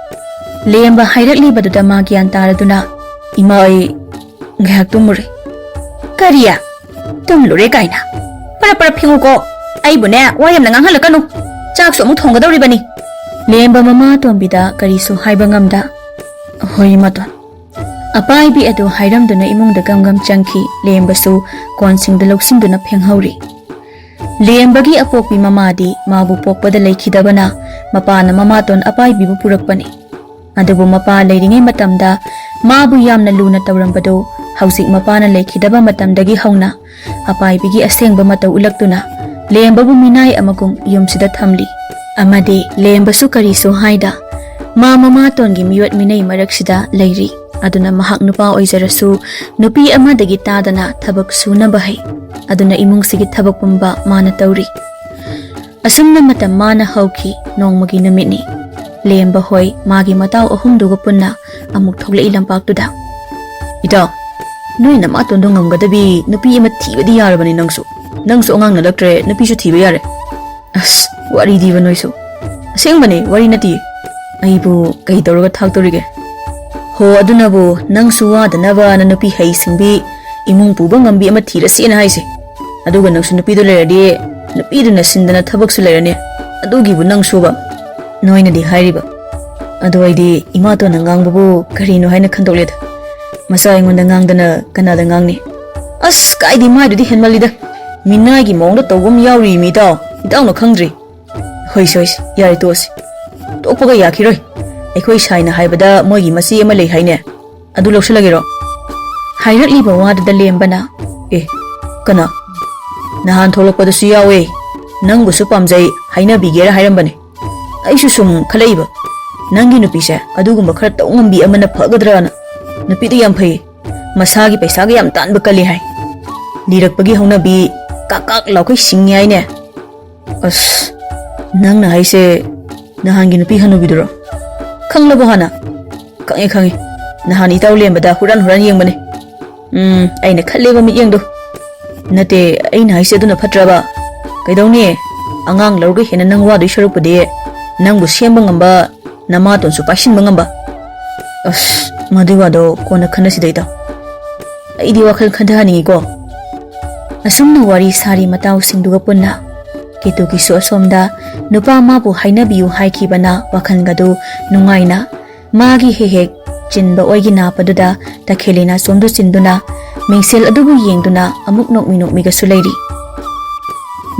ꯂꯦꯝꯕ ꯍꯥꯏꯔꯛꯂꯤꯕꯗꯨꯗ ꯃꯥ ꯒ꯭ꯌꯥꯟ ꯇꯥꯔꯗꯨꯅ, "ꯏꯃꯥ, ꯑꯩ ꯉꯥꯏꯍꯥꯛ ꯇꯨꯝꯃꯨꯔꯦ꯫" "ꯀꯔꯤ? ꯇꯨꯝꯂꯨꯔꯦ ꯀꯥꯏꯅ? ꯄꯔꯞ ꯄꯔꯞ ꯐꯦꯡꯉꯨꯀꯣ꯫ ꯑꯩꯕꯨꯅꯦ, ꯋꯥ ꯌꯥꯝꯅ ꯉꯥꯡꯍꯜꯂꯛꯀꯅꯨ꯫ ꯆꯥꯛꯁꯨ ꯑꯃꯨꯛ ꯊꯣꯡꯒꯗꯧꯔꯤꯕꯅꯤ꯫" ꯂꯦꯝꯕ ꯃꯃꯥ ꯇꯣꯝꯕꯤꯗ ꯀꯔꯤꯁꯨ ꯍꯥꯏꯕ ꯉꯝꯗ, "ꯍꯣꯏ, ꯏꯃꯥꯇꯣꯟ꯫" ꯑꯄꯥꯏꯕꯤ ꯑꯗꯨ ꯍꯥꯏꯔꯝꯗꯨꯅ ꯏꯃꯨꯡꯗ ꯒꯝ ꯒꯝ ꯆꯪꯈꯤ꯫ ꯂꯦꯝꯕꯁꯨ ꯀꯣꯟꯁꯤꯡꯗ ꯂꯧꯁꯤꯟꯗꯨꯅ ꯐꯦꯡꯍꯧꯔꯤ꯫ ꯂꯦꯝꯕꯒꯤ ꯑꯄꯣꯛꯄꯤ ꯃꯃꯥꯗꯤ ꯃꯥꯕꯨ ꯄꯣꯛꯄꯗ ꯂꯩꯈꯤꯗꯕꯅ, ꯃꯄꯥꯅ ꯃꯃꯥꯇꯣꯟ ꯑꯄꯥꯏꯕꯤꯕꯨ ꯄꯨꯔꯛꯄꯅꯤ꯫ ꯑꯗꯨꯕꯨ ꯃꯄꯥ ꯂꯩꯔꯤꯉꯩ ꯃꯇꯝꯗ ꯃꯥꯕꯨ ꯌꯥꯝꯅ ꯂꯨꯅ ꯇꯧꯔꯝꯕꯗꯨ ꯍꯧꯖꯤꯛ ꯃꯄꯥꯅ ꯂꯩꯈꯤꯗꯕ ꯃꯇꯝꯗꯒꯤ ꯍꯧꯅ ꯑꯄꯥꯏꯕꯤꯒꯤ ꯑꯁꯦꯡꯕ ꯃꯇꯧ ꯎꯠꯂꯛꯇꯨꯅ ꯂꯦꯝꯕꯕꯨ ꯃꯤꯅꯥꯏ ꯑꯃꯒꯨꯝ ꯌꯨꯝꯁꯤꯗ ꯊꯝꯂꯤ꯫ ꯑꯃꯗꯤ ꯂꯦꯝꯕꯁꯨ ꯀꯔꯤꯁꯨ ꯍꯥꯏꯗ ꯃꯥ ꯃꯃꯥꯇꯣꯟꯒꯤ ꯃꯤꯑꯣꯠ ꯃꯤꯅꯩ ꯃꯔꯛꯁꯤꯗ ꯂꯩꯔꯤ꯫ ꯑꯗꯨꯅ ꯃꯍꯥꯛ ꯅꯨꯄꯥ ꯑꯣꯏꯖꯔꯁꯨ ꯅꯨꯄꯤ ꯑꯃꯗꯒꯤ ꯇꯥꯗꯅ ꯊꯕꯛ ꯁꯨꯅꯕ ꯍꯩ꯫ ꯑꯗꯨꯅ ꯏꯃꯨꯡꯁꯤꯒꯤ ꯊꯕꯛ ꯄꯨꯝꯕ ꯃꯥꯅ ꯇꯧꯔꯤ꯫ ꯑꯁꯨꯝꯅ ꯃꯇꯝ ꯃꯥꯅ ꯍꯧꯈꯤ꯫ ꯅꯣꯡꯃꯒꯤ ꯅꯨꯃꯤꯠꯅꯤ꯫ ꯂꯦꯝꯕ ꯍꯣꯏ ꯃꯥꯒꯤ ꯃꯇꯥꯎ ꯑꯍꯨꯝꯗꯨꯒ ꯄꯨꯟꯅ ꯑꯃꯨꯛ ꯊꯣꯛꯂꯛꯏ ꯂꯝꯄꯥꯛꯇꯨꯗ꯫ "ꯏꯇꯥꯎ, ꯅꯣꯏ ꯅꯃꯥꯇꯣꯟꯗꯣ ꯉꯝꯒꯗꯕꯤ ꯅꯨꯄꯤ ꯑꯃ ꯊꯤꯕꯗꯤ ꯌꯥꯔꯕꯅꯤ ꯅꯪꯁꯨ꯫ ꯅꯪꯁꯨ ꯑꯉꯥꯡ ꯅꯠꯂꯛꯇ꯭ꯔꯦ, ꯅꯨꯄꯤꯁꯨ ꯊꯤꯕ ꯌꯥꯔꯦ꯫" "ꯑꯁ, ꯋꯥꯔꯤꯗꯤꯕ ꯅꯣꯏꯁꯨ꯫ ꯑꯁꯦꯡꯕꯅꯦ, ꯋꯥꯔꯤ ꯅꯠꯇꯤꯌꯦ꯫ ꯑꯩꯕꯨ ꯀꯩ ꯇꯧꯔꯒ ꯊꯥꯛꯇꯧꯔꯤꯒꯦ? ꯍꯣ, ꯑꯗꯨꯅꯕꯨ ꯅꯪꯁꯨ ꯋꯥꯗꯅꯕꯅ ꯅꯨꯄꯤ ꯍꯩ ꯁꯤꯡꯕꯤ, ꯏꯃꯨꯡ ꯄꯨꯕ ꯉꯝꯕꯤ ꯑꯃ ꯊꯤꯔꯁꯦꯅ ꯍꯥꯏꯁꯦ꯫ ꯑꯗꯨꯒ ꯅꯪꯁꯨ ꯅꯨꯄꯤꯗꯣ ꯂꯩꯔꯗꯤ, ꯅꯨꯄꯤꯗꯨꯅ ꯁꯤꯟꯗꯅ ꯊꯕꯛꯁꯨ ꯂꯩꯔꯅꯤ꯫ ꯑꯗꯨꯒꯤꯕꯨ ꯅꯪꯁꯨꯕ?" ꯅꯣꯏꯅꯗꯤ ꯍꯥꯏꯔꯤꯕ꯫ ꯑꯗꯨ ꯑꯩꯗꯤ ꯏꯃꯥꯇꯣꯟꯅ ꯉꯥꯡꯕꯕꯨ ꯀꯔꯤꯅꯣ ꯍꯥꯏꯅ ꯈꯟꯗꯣꯛꯂꯦꯗ꯫ ꯃꯆꯥ ꯑꯩꯉꯣꯟꯗ ꯉꯥꯡꯗꯅ ꯀꯅꯥꯗ ꯉꯥꯡꯅꯤ? ꯑꯁ, ꯀꯥꯏꯗꯤ ꯃꯥꯏꯗꯨꯗꯤ ꯍꯦꯟꯃꯜꯂꯤꯗ꯫ ꯃꯤꯅꯥꯏꯒꯤ ꯃꯑꯣꯡꯗ ꯇꯧꯕ ꯑꯃ ꯌꯥꯎꯔꯤ ꯃꯤ ꯏꯇꯥꯎ꯫ ꯏꯇꯥꯎꯅ ꯈꯪꯗ꯭ꯔꯤ꯫ ꯍꯣꯏꯁꯦ, ꯍꯣꯏꯁꯦ, ꯌꯥꯔꯦ, ꯇꯣꯛꯑꯁꯤ꯫ ꯇꯣꯛꯄꯒ ꯌꯥꯈꯤꯔꯣꯏ꯫ ꯑꯩꯈꯣꯏ ꯁꯥꯏꯅ ꯍꯥꯏꯕꯗ ꯃꯣꯏꯒꯤ ꯃꯆꯦ ꯑꯃ ꯂꯩ ꯍꯥꯏꯅꯦ꯫ ꯑꯗꯨ ꯂꯧꯁꯤꯜꯂꯒꯦꯔꯣ? ꯍꯥꯏꯔꯛꯂꯤꯕ ꯋꯥꯗꯨꯗ ꯂꯦꯝꯕꯅ, "ꯑꯦ, ꯀꯅꯥ? ꯅꯍꯥꯟ ꯊꯣꯛꯂꯛꯄꯗꯁꯨ ꯌꯥꯎꯋꯦ꯫ ꯅꯪꯕꯨꯁꯨ ꯄꯥꯝꯖꯩ, ꯍꯥꯏꯅꯕꯤꯒꯦꯔ ꯍꯥꯏꯔꯝꯕꯅꯦ꯫ ꯑꯩꯁꯨ ꯁꯨꯝ ꯈꯜꯂꯛꯏꯕ, ꯅꯪꯒꯤ ꯅꯨꯄꯤꯁꯦ ꯑꯗꯨꯒꯨꯝꯕ ꯈꯔ ꯇꯧ ꯉꯝꯕꯤ ꯑꯃꯅ ꯐꯒꯗ꯭ꯔꯅ꯫ ꯅꯨꯄꯤꯗꯨ ꯌꯥꯝ ꯐꯩ꯫ ꯃꯁꯥꯒꯤ ꯄꯩꯁꯥꯒ ꯌꯥꯝ ꯇꯥꯟꯕ ꯀꯜꯂꯤ ꯍꯥꯏ꯫ ꯂꯤꯔꯛꯄꯒꯤ ꯍꯧꯅꯕꯤ, ꯀꯥꯛ ꯀꯥꯛ ꯂꯥꯎꯈꯩ ꯁꯤꯡꯉꯤ ꯍꯥꯏꯅꯦ꯫" "ꯑꯁ, ꯅꯪꯅ ꯍꯥꯏꯁꯦ ꯅꯍꯥꯟꯒꯤ ꯅꯨꯄꯤ ꯍꯅꯨꯕꯤꯗꯨꯔꯣ? ꯈꯪꯂꯕꯣ ꯍꯥꯟꯅ?" "ꯈꯪꯉꯦ, ꯈꯪꯉꯦ꯫ ꯅꯍꯥꯟ ꯏꯇꯥꯎ ꯂꯦꯝꯕꯗ ꯍꯨꯔꯥꯟ ꯍꯨꯔꯥꯟ ꯌꯦꯡꯕꯅꯦ꯫ ꯎꯝ, ꯑꯩꯅ ꯈꯜꯂꯦꯕ ꯃꯤꯠꯌꯦꯡꯗꯣ꯫ "ꯅꯠꯇꯦ, ꯑꯩꯅ ꯍꯥꯏꯁꯦ ꯑꯗꯨꯅ ꯐꯠꯇ꯭ꯔꯕ? ꯀꯩꯗꯧꯅꯤ? ꯑꯉꯥꯡ ꯂꯧꯔꯒ ꯍꯦꯟꯅ ꯅꯪ ꯋꯥꯗꯣꯏ ꯁꯔꯨꯛꯄꯨꯗꯤ ꯅꯪꯕꯨ ꯁꯦꯝꯕ ꯉꯝꯕ ꯅꯃꯥꯇꯣꯟꯁꯨ ꯄꯥꯏꯁꯤꯟꯕ ꯉꯝꯕ꯫" "ꯑꯁ, ꯃꯗꯨꯏ ꯋꯥꯗꯣ ꯀꯣꯟꯅ ꯈꯟꯅꯁꯤꯗ ꯏꯇꯥꯎ꯫ ꯑꯩꯗꯤ ꯋꯥꯈꯜ ꯈꯟꯊꯍꯟꯅꯤꯡꯉꯤꯀꯣ꯫" ꯑꯁꯨꯝꯅ ꯋꯥꯔꯤ ꯁꯥꯔꯤ ꯃꯇꯥꯎꯁꯤꯡꯗꯨꯒ ꯄꯨꯟꯅ ꯀꯦꯇꯨꯀꯤꯁꯨ ꯑꯁꯣꯝꯗ ꯅꯨꯄꯥ ꯃꯥꯕꯨ ꯍꯥꯏꯅꯕꯤꯌꯨ ꯍꯥꯏꯈꯤꯕꯅ ꯋꯥꯈꯜꯒꯗꯨ ꯅꯨꯡꯉꯥꯏꯅ ꯃꯥꯒꯤ ꯍꯦꯛ ꯍꯦꯛ ꯆꯤꯟꯕ ꯑꯣꯏꯒꯤ ꯅꯥꯞꯄꯗꯨꯗ ꯇꯈꯦꯜꯂꯤꯅ ꯁꯣꯝꯗ ꯆꯤꯟꯗꯨꯅ ꯃꯤꯡꯁꯦꯜ ꯑꯗꯨꯕꯨ ꯌꯦꯡꯗꯨꯅ ꯑꯃꯨꯛ ꯅꯣꯛꯃꯤ ꯅꯣꯛꯃꯤꯒꯁꯨ ꯂꯩꯔꯤ꯫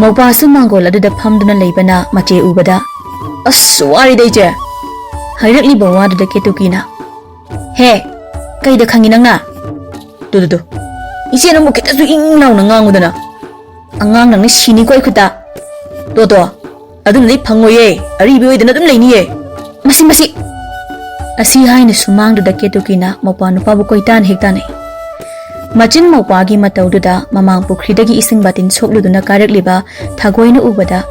ꯃꯧꯄꯥꯁꯨ ꯃꯥꯡꯒꯣꯜ ꯑꯗꯨꯗ ꯐꯝꯗꯨꯅ ꯂꯩꯕꯅ ꯃꯆꯦ ꯎꯕꯗ, "ꯑꯁ, ꯋꯥꯔꯤꯗ ꯏꯆꯦ!" ꯍꯥꯏꯔꯛꯂꯤꯕ ꯋꯥꯗꯨꯗ ꯀꯦꯇꯨꯀꯤꯅ, "ꯍꯦ, ꯀꯩꯗ ꯈꯪꯉꯤ ꯅꯪꯅ? Two, two, two. ꯏꯆꯦ ꯅꯪꯕꯨ ꯈꯤꯇꯁꯨ ꯏꯪ ꯂꯥꯎꯅ ꯉꯥꯡꯉꯨꯗꯅ꯫ ꯑꯉꯥꯡ ꯅꯪꯅ ꯁꯤꯅꯤꯀꯣ ꯑꯩ ꯈꯨꯠꯇ꯫ ꯇꯣ, ꯇꯣ, ꯑꯗꯨꯅꯗꯤ ꯐꯪꯉꯣꯏꯌꯦ꯫ ꯑꯔꯤꯕꯤ ꯑꯣꯏꯗꯅ ꯑꯗꯨꯝ ꯂꯩꯅꯤꯌꯦ꯫ ꯃꯁꯤ, ꯃꯁꯤ!" ꯑꯁꯤ ꯍꯥꯏꯅ ꯁꯨꯃꯥꯡꯗꯨꯗ ꯀꯦꯇꯨꯀꯤꯅ ꯃꯧꯄ꯭ꯋꯥ ꯅꯨꯄꯥꯕꯨ ꯀꯣꯏꯇꯥꯟ ꯍꯦꯛ ꯇꯥꯟꯅꯩ꯫ ꯃꯆꯤꯟ ꯃꯧꯄ꯭ꯋꯥꯒꯤ ꯃꯇꯧꯗꯨꯗ ꯃꯃꯥꯡ ꯄꯨꯈ꯭ꯔꯤꯗꯒꯤ ꯏꯁꯤꯡ ꯕꯥꯇꯤꯟ ꯁꯣꯛꯂꯨꯗꯨꯅ ꯀꯥꯔꯛꯂꯤꯕ ꯊꯥꯒꯣꯏꯅ ꯎꯕꯗ,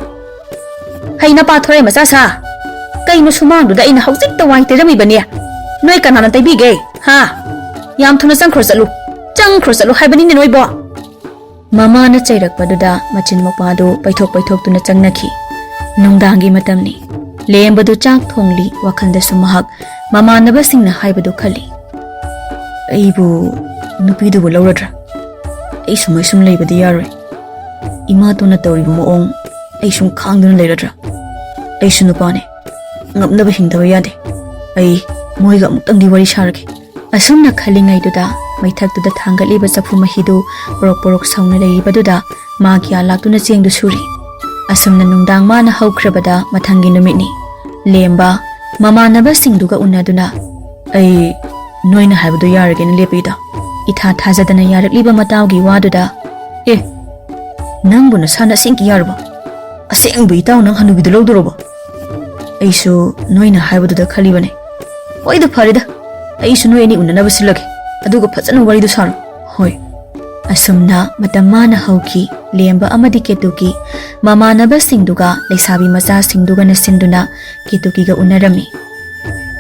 "ꯍꯩ ꯅꯄꯥ ꯊꯣꯔꯥꯏ ꯃꯆꯥ ꯁꯥ! ꯀꯩꯅꯣ ꯁꯨꯃꯥꯡꯗꯨꯗ ꯑꯩꯅ ꯍꯧꯖꯤꯛꯇ ꯋꯥꯏ ꯇꯩꯔꯝꯃꯤꯕꯅꯦ? ꯅꯣꯏ ꯀꯅꯥꯅ ꯇꯩꯕꯤꯒꯦ? ꯍꯥ? ꯌꯥꯝ ꯊꯨꯅ ꯆꯪꯈ꯭ꯔꯣ ꯆꯠꯂꯨ꯫ ꯆꯪꯈ꯭ꯔꯣ ꯆꯠꯂꯨ ꯍꯥꯏꯕꯅꯤꯅꯦ ꯅꯣꯏꯕꯣ!" ꯃꯃꯥꯅ ꯆꯩꯔꯛꯄꯗꯨꯗ ꯃꯆꯤꯟ ꯃꯧꯄ꯭ꯋꯥꯗꯨ ꯄꯩꯊꯣꯛ ꯄꯩꯊꯣꯛꯇꯨꯅ ꯆꯪꯅꯈꯤ꯫ ꯅꯨꯡꯗꯥꯡꯒꯤ ꯃꯇꯝꯅꯤ꯫ ꯂꯦꯝꯕꯗꯨ ꯆꯥꯛ ꯊꯣꯡꯂꯤ, ꯋꯥꯈꯜꯗꯁꯨ ꯃꯍꯥꯛ ꯃꯃꯥꯟꯅꯕꯁꯤꯡꯅ ꯍꯥꯏꯕꯗꯨ ꯈꯜꯂꯤ꯫ "ꯑꯩꯕꯨ ꯅꯨꯄꯤꯗꯨꯕꯨ ꯂꯧꯔꯗ꯭ꯔꯥ? ꯑꯩ ꯁꯨꯃꯥꯏ ꯁꯨꯝ ꯂꯩꯕꯗꯤ ꯌꯥꯔꯣꯏ꯫ ꯏꯃꯥꯇꯣꯟꯅ ꯇꯧꯔꯤꯕ ꯃꯑꯣꯡ ꯑꯩ ꯁꯨꯝ ꯈꯥꯡꯗꯨꯅ ꯂꯩꯔꯗ꯭ꯔꯥ? ꯑꯩꯁꯨ ꯅꯨꯄꯥꯅꯦ, ꯉꯝꯅꯕ ꯍꯤꯡꯗꯕ ꯌꯥꯗꯦ꯫ ꯑꯩ ꯃꯣꯏꯒ ꯑꯃꯨꯛꯇꯪꯗꯤ ꯋꯥꯔꯤ ꯁꯥꯔꯒꯦ꯫" ꯑꯁꯨꯝꯅ ꯈꯜꯂꯤꯉꯩꯗꯨꯗ ꯃꯩꯊꯛꯇꯨꯗ ꯊꯥꯡꯒꯠꯂꯤꯕ ꯆꯐꯨ ꯃꯍꯤꯗꯨ ꯄꯣꯔꯣꯛ ꯄꯣꯔꯣꯛ ꯁꯧꯅ ꯂꯩꯔꯤꯕꯗꯨꯗ ꯃꯥ ꯒ꯭ꯌꯥꯟ ꯂꯥꯛꯇꯨꯅ ꯆꯦꯡꯗꯨ ꯁꯨꯔꯤ꯫ ꯑꯁꯨꯝꯅ ꯅꯨꯡꯗꯥꯡ ꯃꯥꯅ ꯍꯧꯈ꯭ꯔꯕꯗ ꯃꯊꯪꯒꯤ ꯅꯨꯃꯤꯠꯅꯤ꯫ ꯂꯦꯝꯕ ꯃꯃꯥꯟꯅꯕꯁꯤꯡꯗꯨꯒ ꯎꯅꯗꯨꯅ, "ꯑꯩ ꯅꯣꯏꯅ ꯍꯥꯏꯕꯗꯣ ꯌꯥꯔꯒꯦꯅ ꯂꯦꯞꯄꯤꯗꯣ?" ꯏꯊꯥ ꯊꯥꯖꯗꯅ ꯌꯥꯔꯛꯂꯤꯕ ꯃꯇꯥꯎꯒꯤ ꯋꯥꯗꯨꯗ, "ꯑꯦ, ꯅꯪꯕꯨ ꯅꯁꯥ ꯅꯁꯤꯡꯒꯤ ꯌꯥꯔꯕꯣ? ꯑꯁꯦꯡꯕ ꯏꯇꯥꯎ ꯅꯪ ꯍꯅꯨꯕꯤꯗꯨ ꯂꯧꯗꯣꯔꯕꯣ?" "ꯑꯩꯁꯨ ꯅꯣꯏꯅ ꯍꯥꯏꯕꯗꯨꯗ ꯈꯜꯂꯤꯕꯅꯦ꯫" "ꯍꯣꯏꯗ ꯐꯔꯦꯗ, ꯑꯩꯁꯨ ꯅꯣꯏ ꯑꯅꯤ ꯎꯅꯅꯕ ꯁꯤꯜꯂꯒꯦ, ꯑꯗꯨꯒ ꯐꯖꯅ ꯋꯥꯔꯤꯗꯨ ꯁꯥꯔꯣ꯫" "ꯍꯣꯏ꯫" ꯑꯁꯨꯝꯅ ꯃꯇꯝ ꯃꯥꯅ ꯍꯧꯈꯤ꯫ ꯂꯦꯝꯕ ꯑꯃꯗꯤ ꯀꯦꯇꯨꯀꯤ ꯃꯃꯥꯟꯅꯕꯁꯤꯡꯗꯨꯒ ꯂꯩꯁꯥꯕꯤ ꯃꯆꯥꯁꯤꯡꯗꯨꯒꯅ ꯁꯤꯟꯗꯨꯅ ꯀꯦꯇꯨꯀꯤꯒ ꯎꯅꯔꯝꯃꯤ꯫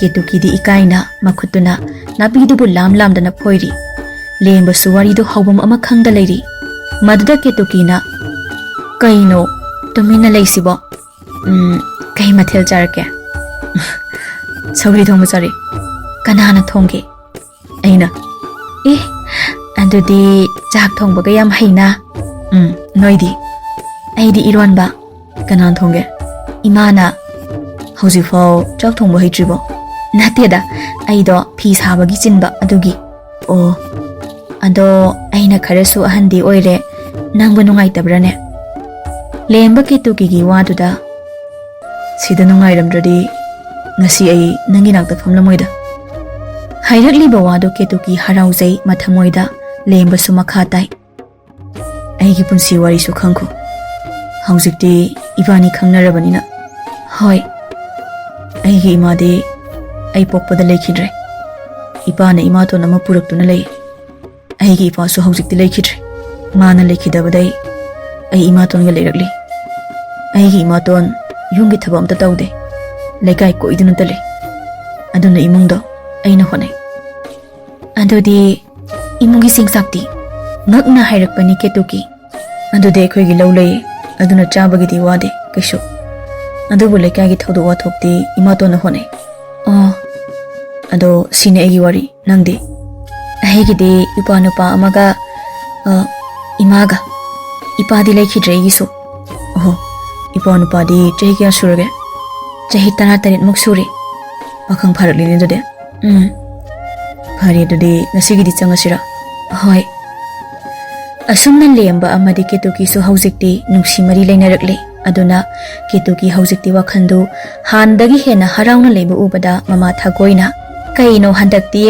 ꯀꯦꯇꯨꯀꯤꯗꯤ ꯏꯀꯥꯏꯅ ꯃꯈꯨꯠꯇꯨꯅ ꯅꯥꯄꯤꯗꯨꯕꯨ ꯂꯥꯝ ꯂꯥꯝꯗꯅ ꯐꯣꯏꯔꯤ꯫ ꯂꯦꯝꯕꯁꯨ ꯋꯥꯔꯤꯗꯨ ꯍꯧꯐꯝ ꯑꯃ ꯈꯪꯗ ꯂꯩꯔꯤ꯫ ꯃꯗꯨꯗ ꯀꯦꯇꯨꯀꯤꯅ, "ꯀꯩꯅꯣ ꯇꯨꯃꯤꯟꯅ ꯂꯩꯁꯤꯕꯣ? ꯎꯝ, ꯀꯩ ꯃꯊꯦꯜ ꯆꯥꯔꯛꯀꯦ?" "ꯁꯧꯒ꯭ꯔꯤ ꯊꯣꯡꯕ ꯆꯥꯔꯛꯑꯦ꯫" "ꯀꯅꯥꯅ ꯊꯣꯡꯒꯦ?" ꯑꯩꯅ, "ꯑꯦ, ꯑꯗꯨꯗꯤ ꯆꯥꯛ ꯊꯣꯡꯕꯒ ꯌꯥꯝ ꯍꯩꯅ?" "ꯎꯝ, ꯅꯣꯏꯗꯤ?" "ꯑꯩꯗꯤ ꯏꯔꯣꯟꯕ꯫" "ꯀꯅꯥꯅ ꯊꯣꯡꯒꯦ?" "ꯏꯃꯥꯅ꯫" "ꯍꯧꯖꯤꯛꯐꯥꯎ ꯆꯥꯛ ꯊꯣꯡꯕ ꯍꯩꯇ꯭ꯔꯤꯕꯣ?" "ꯅꯠꯇꯦꯗ, ꯑꯩꯗꯣ ꯐꯤ ꯁꯥꯕꯒꯤ ꯆꯤꯟꯕ ꯑꯗꯨꯒꯤ꯫" "ꯑꯣ, ꯑꯗꯣ ꯑꯩꯅ ꯈꯔꯁꯨ ꯑꯍꯟꯗꯤ ꯑꯣꯏꯔꯦ, ꯅꯪꯕꯨ ꯅꯨꯡꯉꯥꯏꯇꯕ꯭ꯔꯥꯅꯦ?" ꯂꯦꯝꯕ ꯀꯦꯇꯨꯀꯤꯒꯤ ꯋꯥꯗꯨꯗ, "ꯁꯤꯗ ꯅꯨꯡꯉꯥꯏꯔꯝꯗ꯭ꯔꯗꯤ ꯉꯁꯤ ꯑꯩ ꯅꯪꯒꯤ ꯅꯥꯛꯇ ꯐꯝꯂꯝꯃꯣꯏꯗ꯫" ꯍꯥꯏꯔꯛꯂꯤꯕ ꯋꯥꯗꯨ ꯀꯦꯇꯨꯀꯤ ꯍꯔꯥꯎꯖꯩ, ꯃꯊꯃꯣꯏꯗ ꯂꯦꯝꯕꯁꯨ ꯃꯈꯥ ꯇꯥꯏ꯫ "ꯑꯩꯒꯤ ꯄꯨꯟꯁꯤ ꯋꯥꯔꯤꯁꯨ ꯈꯪꯈꯣ꯫ ꯍꯧꯖꯤꯛꯇꯤ ꯏꯕꯥꯅꯤ ꯈꯪꯅꯔꯕꯅꯤꯅ꯫" "ꯍꯣꯏ꯫" "ꯑꯩꯒꯤ ꯏꯃꯥꯗꯤ ꯑꯩ ꯄꯣꯛꯄꯗ ꯂꯩꯈꯤꯗ꯭ꯔꯦ꯫ ꯏꯄꯥꯅ ꯏꯃꯥꯇꯣꯟ ꯑꯃ ꯄꯨꯔꯛꯇꯨꯅ ꯂꯩ꯫ ꯑꯩꯒꯤ ꯏꯄꯥꯁꯨ ꯍꯧꯖꯤꯛꯇꯤ ꯂꯩꯈꯤꯗ꯭ꯔꯦ꯫ ꯃꯥꯅ ꯂꯩꯈꯤꯗꯕꯗꯩ ꯑꯩ ꯏꯃꯥꯇꯣꯟꯒ ꯂꯩꯔꯛꯂꯤ꯫ ꯑꯩꯒꯤ ꯏꯃꯥꯇꯣꯟ ꯌꯨꯝꯒꯤ ꯊꯕꯛ ꯑꯝꯇ ꯇꯧꯗꯦ꯫ ꯂꯩꯀꯥꯏ ꯀꯣꯏꯗꯨꯅꯇ ꯂꯩ꯫ ꯑꯗꯨꯅ ꯏꯃꯨꯡꯗꯣ ꯑꯩꯅ ꯍꯣꯠꯅꯩ꯫" "ꯑꯗꯨꯗꯤ ꯏꯃꯨꯡꯒꯤ ꯆꯦꯡ ꯆꯥꯛꯇꯤ?" ꯉꯛꯅ ꯍꯥꯏꯔꯛꯄꯅꯤ ꯀꯦꯇꯨꯀꯤ꯫ "ꯑꯗꯨꯗꯤ ꯑꯩꯈꯣꯏꯒꯤ ꯂꯧ ꯂꯩꯌꯦ, ꯑꯗꯨꯅ ꯆꯥꯕꯒꯤꯗꯤ ꯋꯥꯗꯦ ꯀꯩꯁꯨ꯫ ꯑꯗꯨꯕꯨ ꯂꯩꯀꯥꯏꯒꯤ ꯊꯧꯗꯣꯛ ꯋꯥꯊꯣꯛꯇꯤ ꯏꯃꯥꯇꯣꯟꯅ ꯍꯣꯠꯅꯩ꯫" "ꯑꯣ, ꯑꯗꯣ ꯁꯤꯅꯤ ꯑꯩꯒꯤ ꯋꯥꯔꯤ꯫ ꯅꯪꯗꯤ?" "ꯑꯩꯒꯤꯗꯤ ꯏꯄ꯭ꯋꯥ ꯅꯨꯄꯥ ꯑꯃꯒ, ꯑ, ꯏꯃꯥꯒ꯫ ꯏꯄꯥꯗꯤ ꯂꯩꯈꯤꯗ꯭ꯔꯦ ꯑꯩꯒꯤꯁꯨ꯫" "ꯑꯣꯍꯣ, ꯏꯄ꯭ꯋꯥ ꯅꯨꯄꯥꯗꯤ ꯆꯍꯤ ꯀꯌꯥ ꯁꯨꯔꯒꯦ?" "ꯆꯍꯤ ꯇꯔꯥꯇꯔꯦꯠꯃꯨꯛ ꯁꯨꯔꯦ꯫" "ꯄꯥꯈꯪ ꯐꯥꯔꯛꯂꯤꯅꯦ ꯑꯗꯨꯗꯤ꯫" "ꯎꯝ, ꯐꯔꯦ, ꯑꯗꯨꯗꯤ ꯉꯁꯤꯒꯤꯗꯤ ꯆꯪꯉꯁꯤꯔꯥ?" "ꯍꯣꯏ꯫" ꯑꯁꯨꯝꯅ ꯂꯦꯝꯕ ꯑꯃꯗꯤ ꯀꯦꯇꯨꯀꯤꯁꯨ ꯍꯧꯖꯤꯛꯇꯤ ꯅꯨꯡꯁꯤ ꯃꯔꯤ ꯂꯩꯅꯔꯛꯂꯦ꯫ ꯑꯗꯨꯅ ꯀꯦꯇꯨꯀꯤ ꯍꯧꯖꯤꯛꯇꯤ ꯋꯥꯈꯜꯗꯨ ꯍꯥꯟꯅꯗꯒꯤ ꯍꯦꯟꯅ ꯍꯔꯥꯎꯅ ꯂꯩꯕ ꯎꯕꯗ ꯃꯃꯥ ꯊꯥꯒꯣꯏꯅ, "ꯀꯩꯅꯣ ꯍꯟꯗꯛꯇꯤ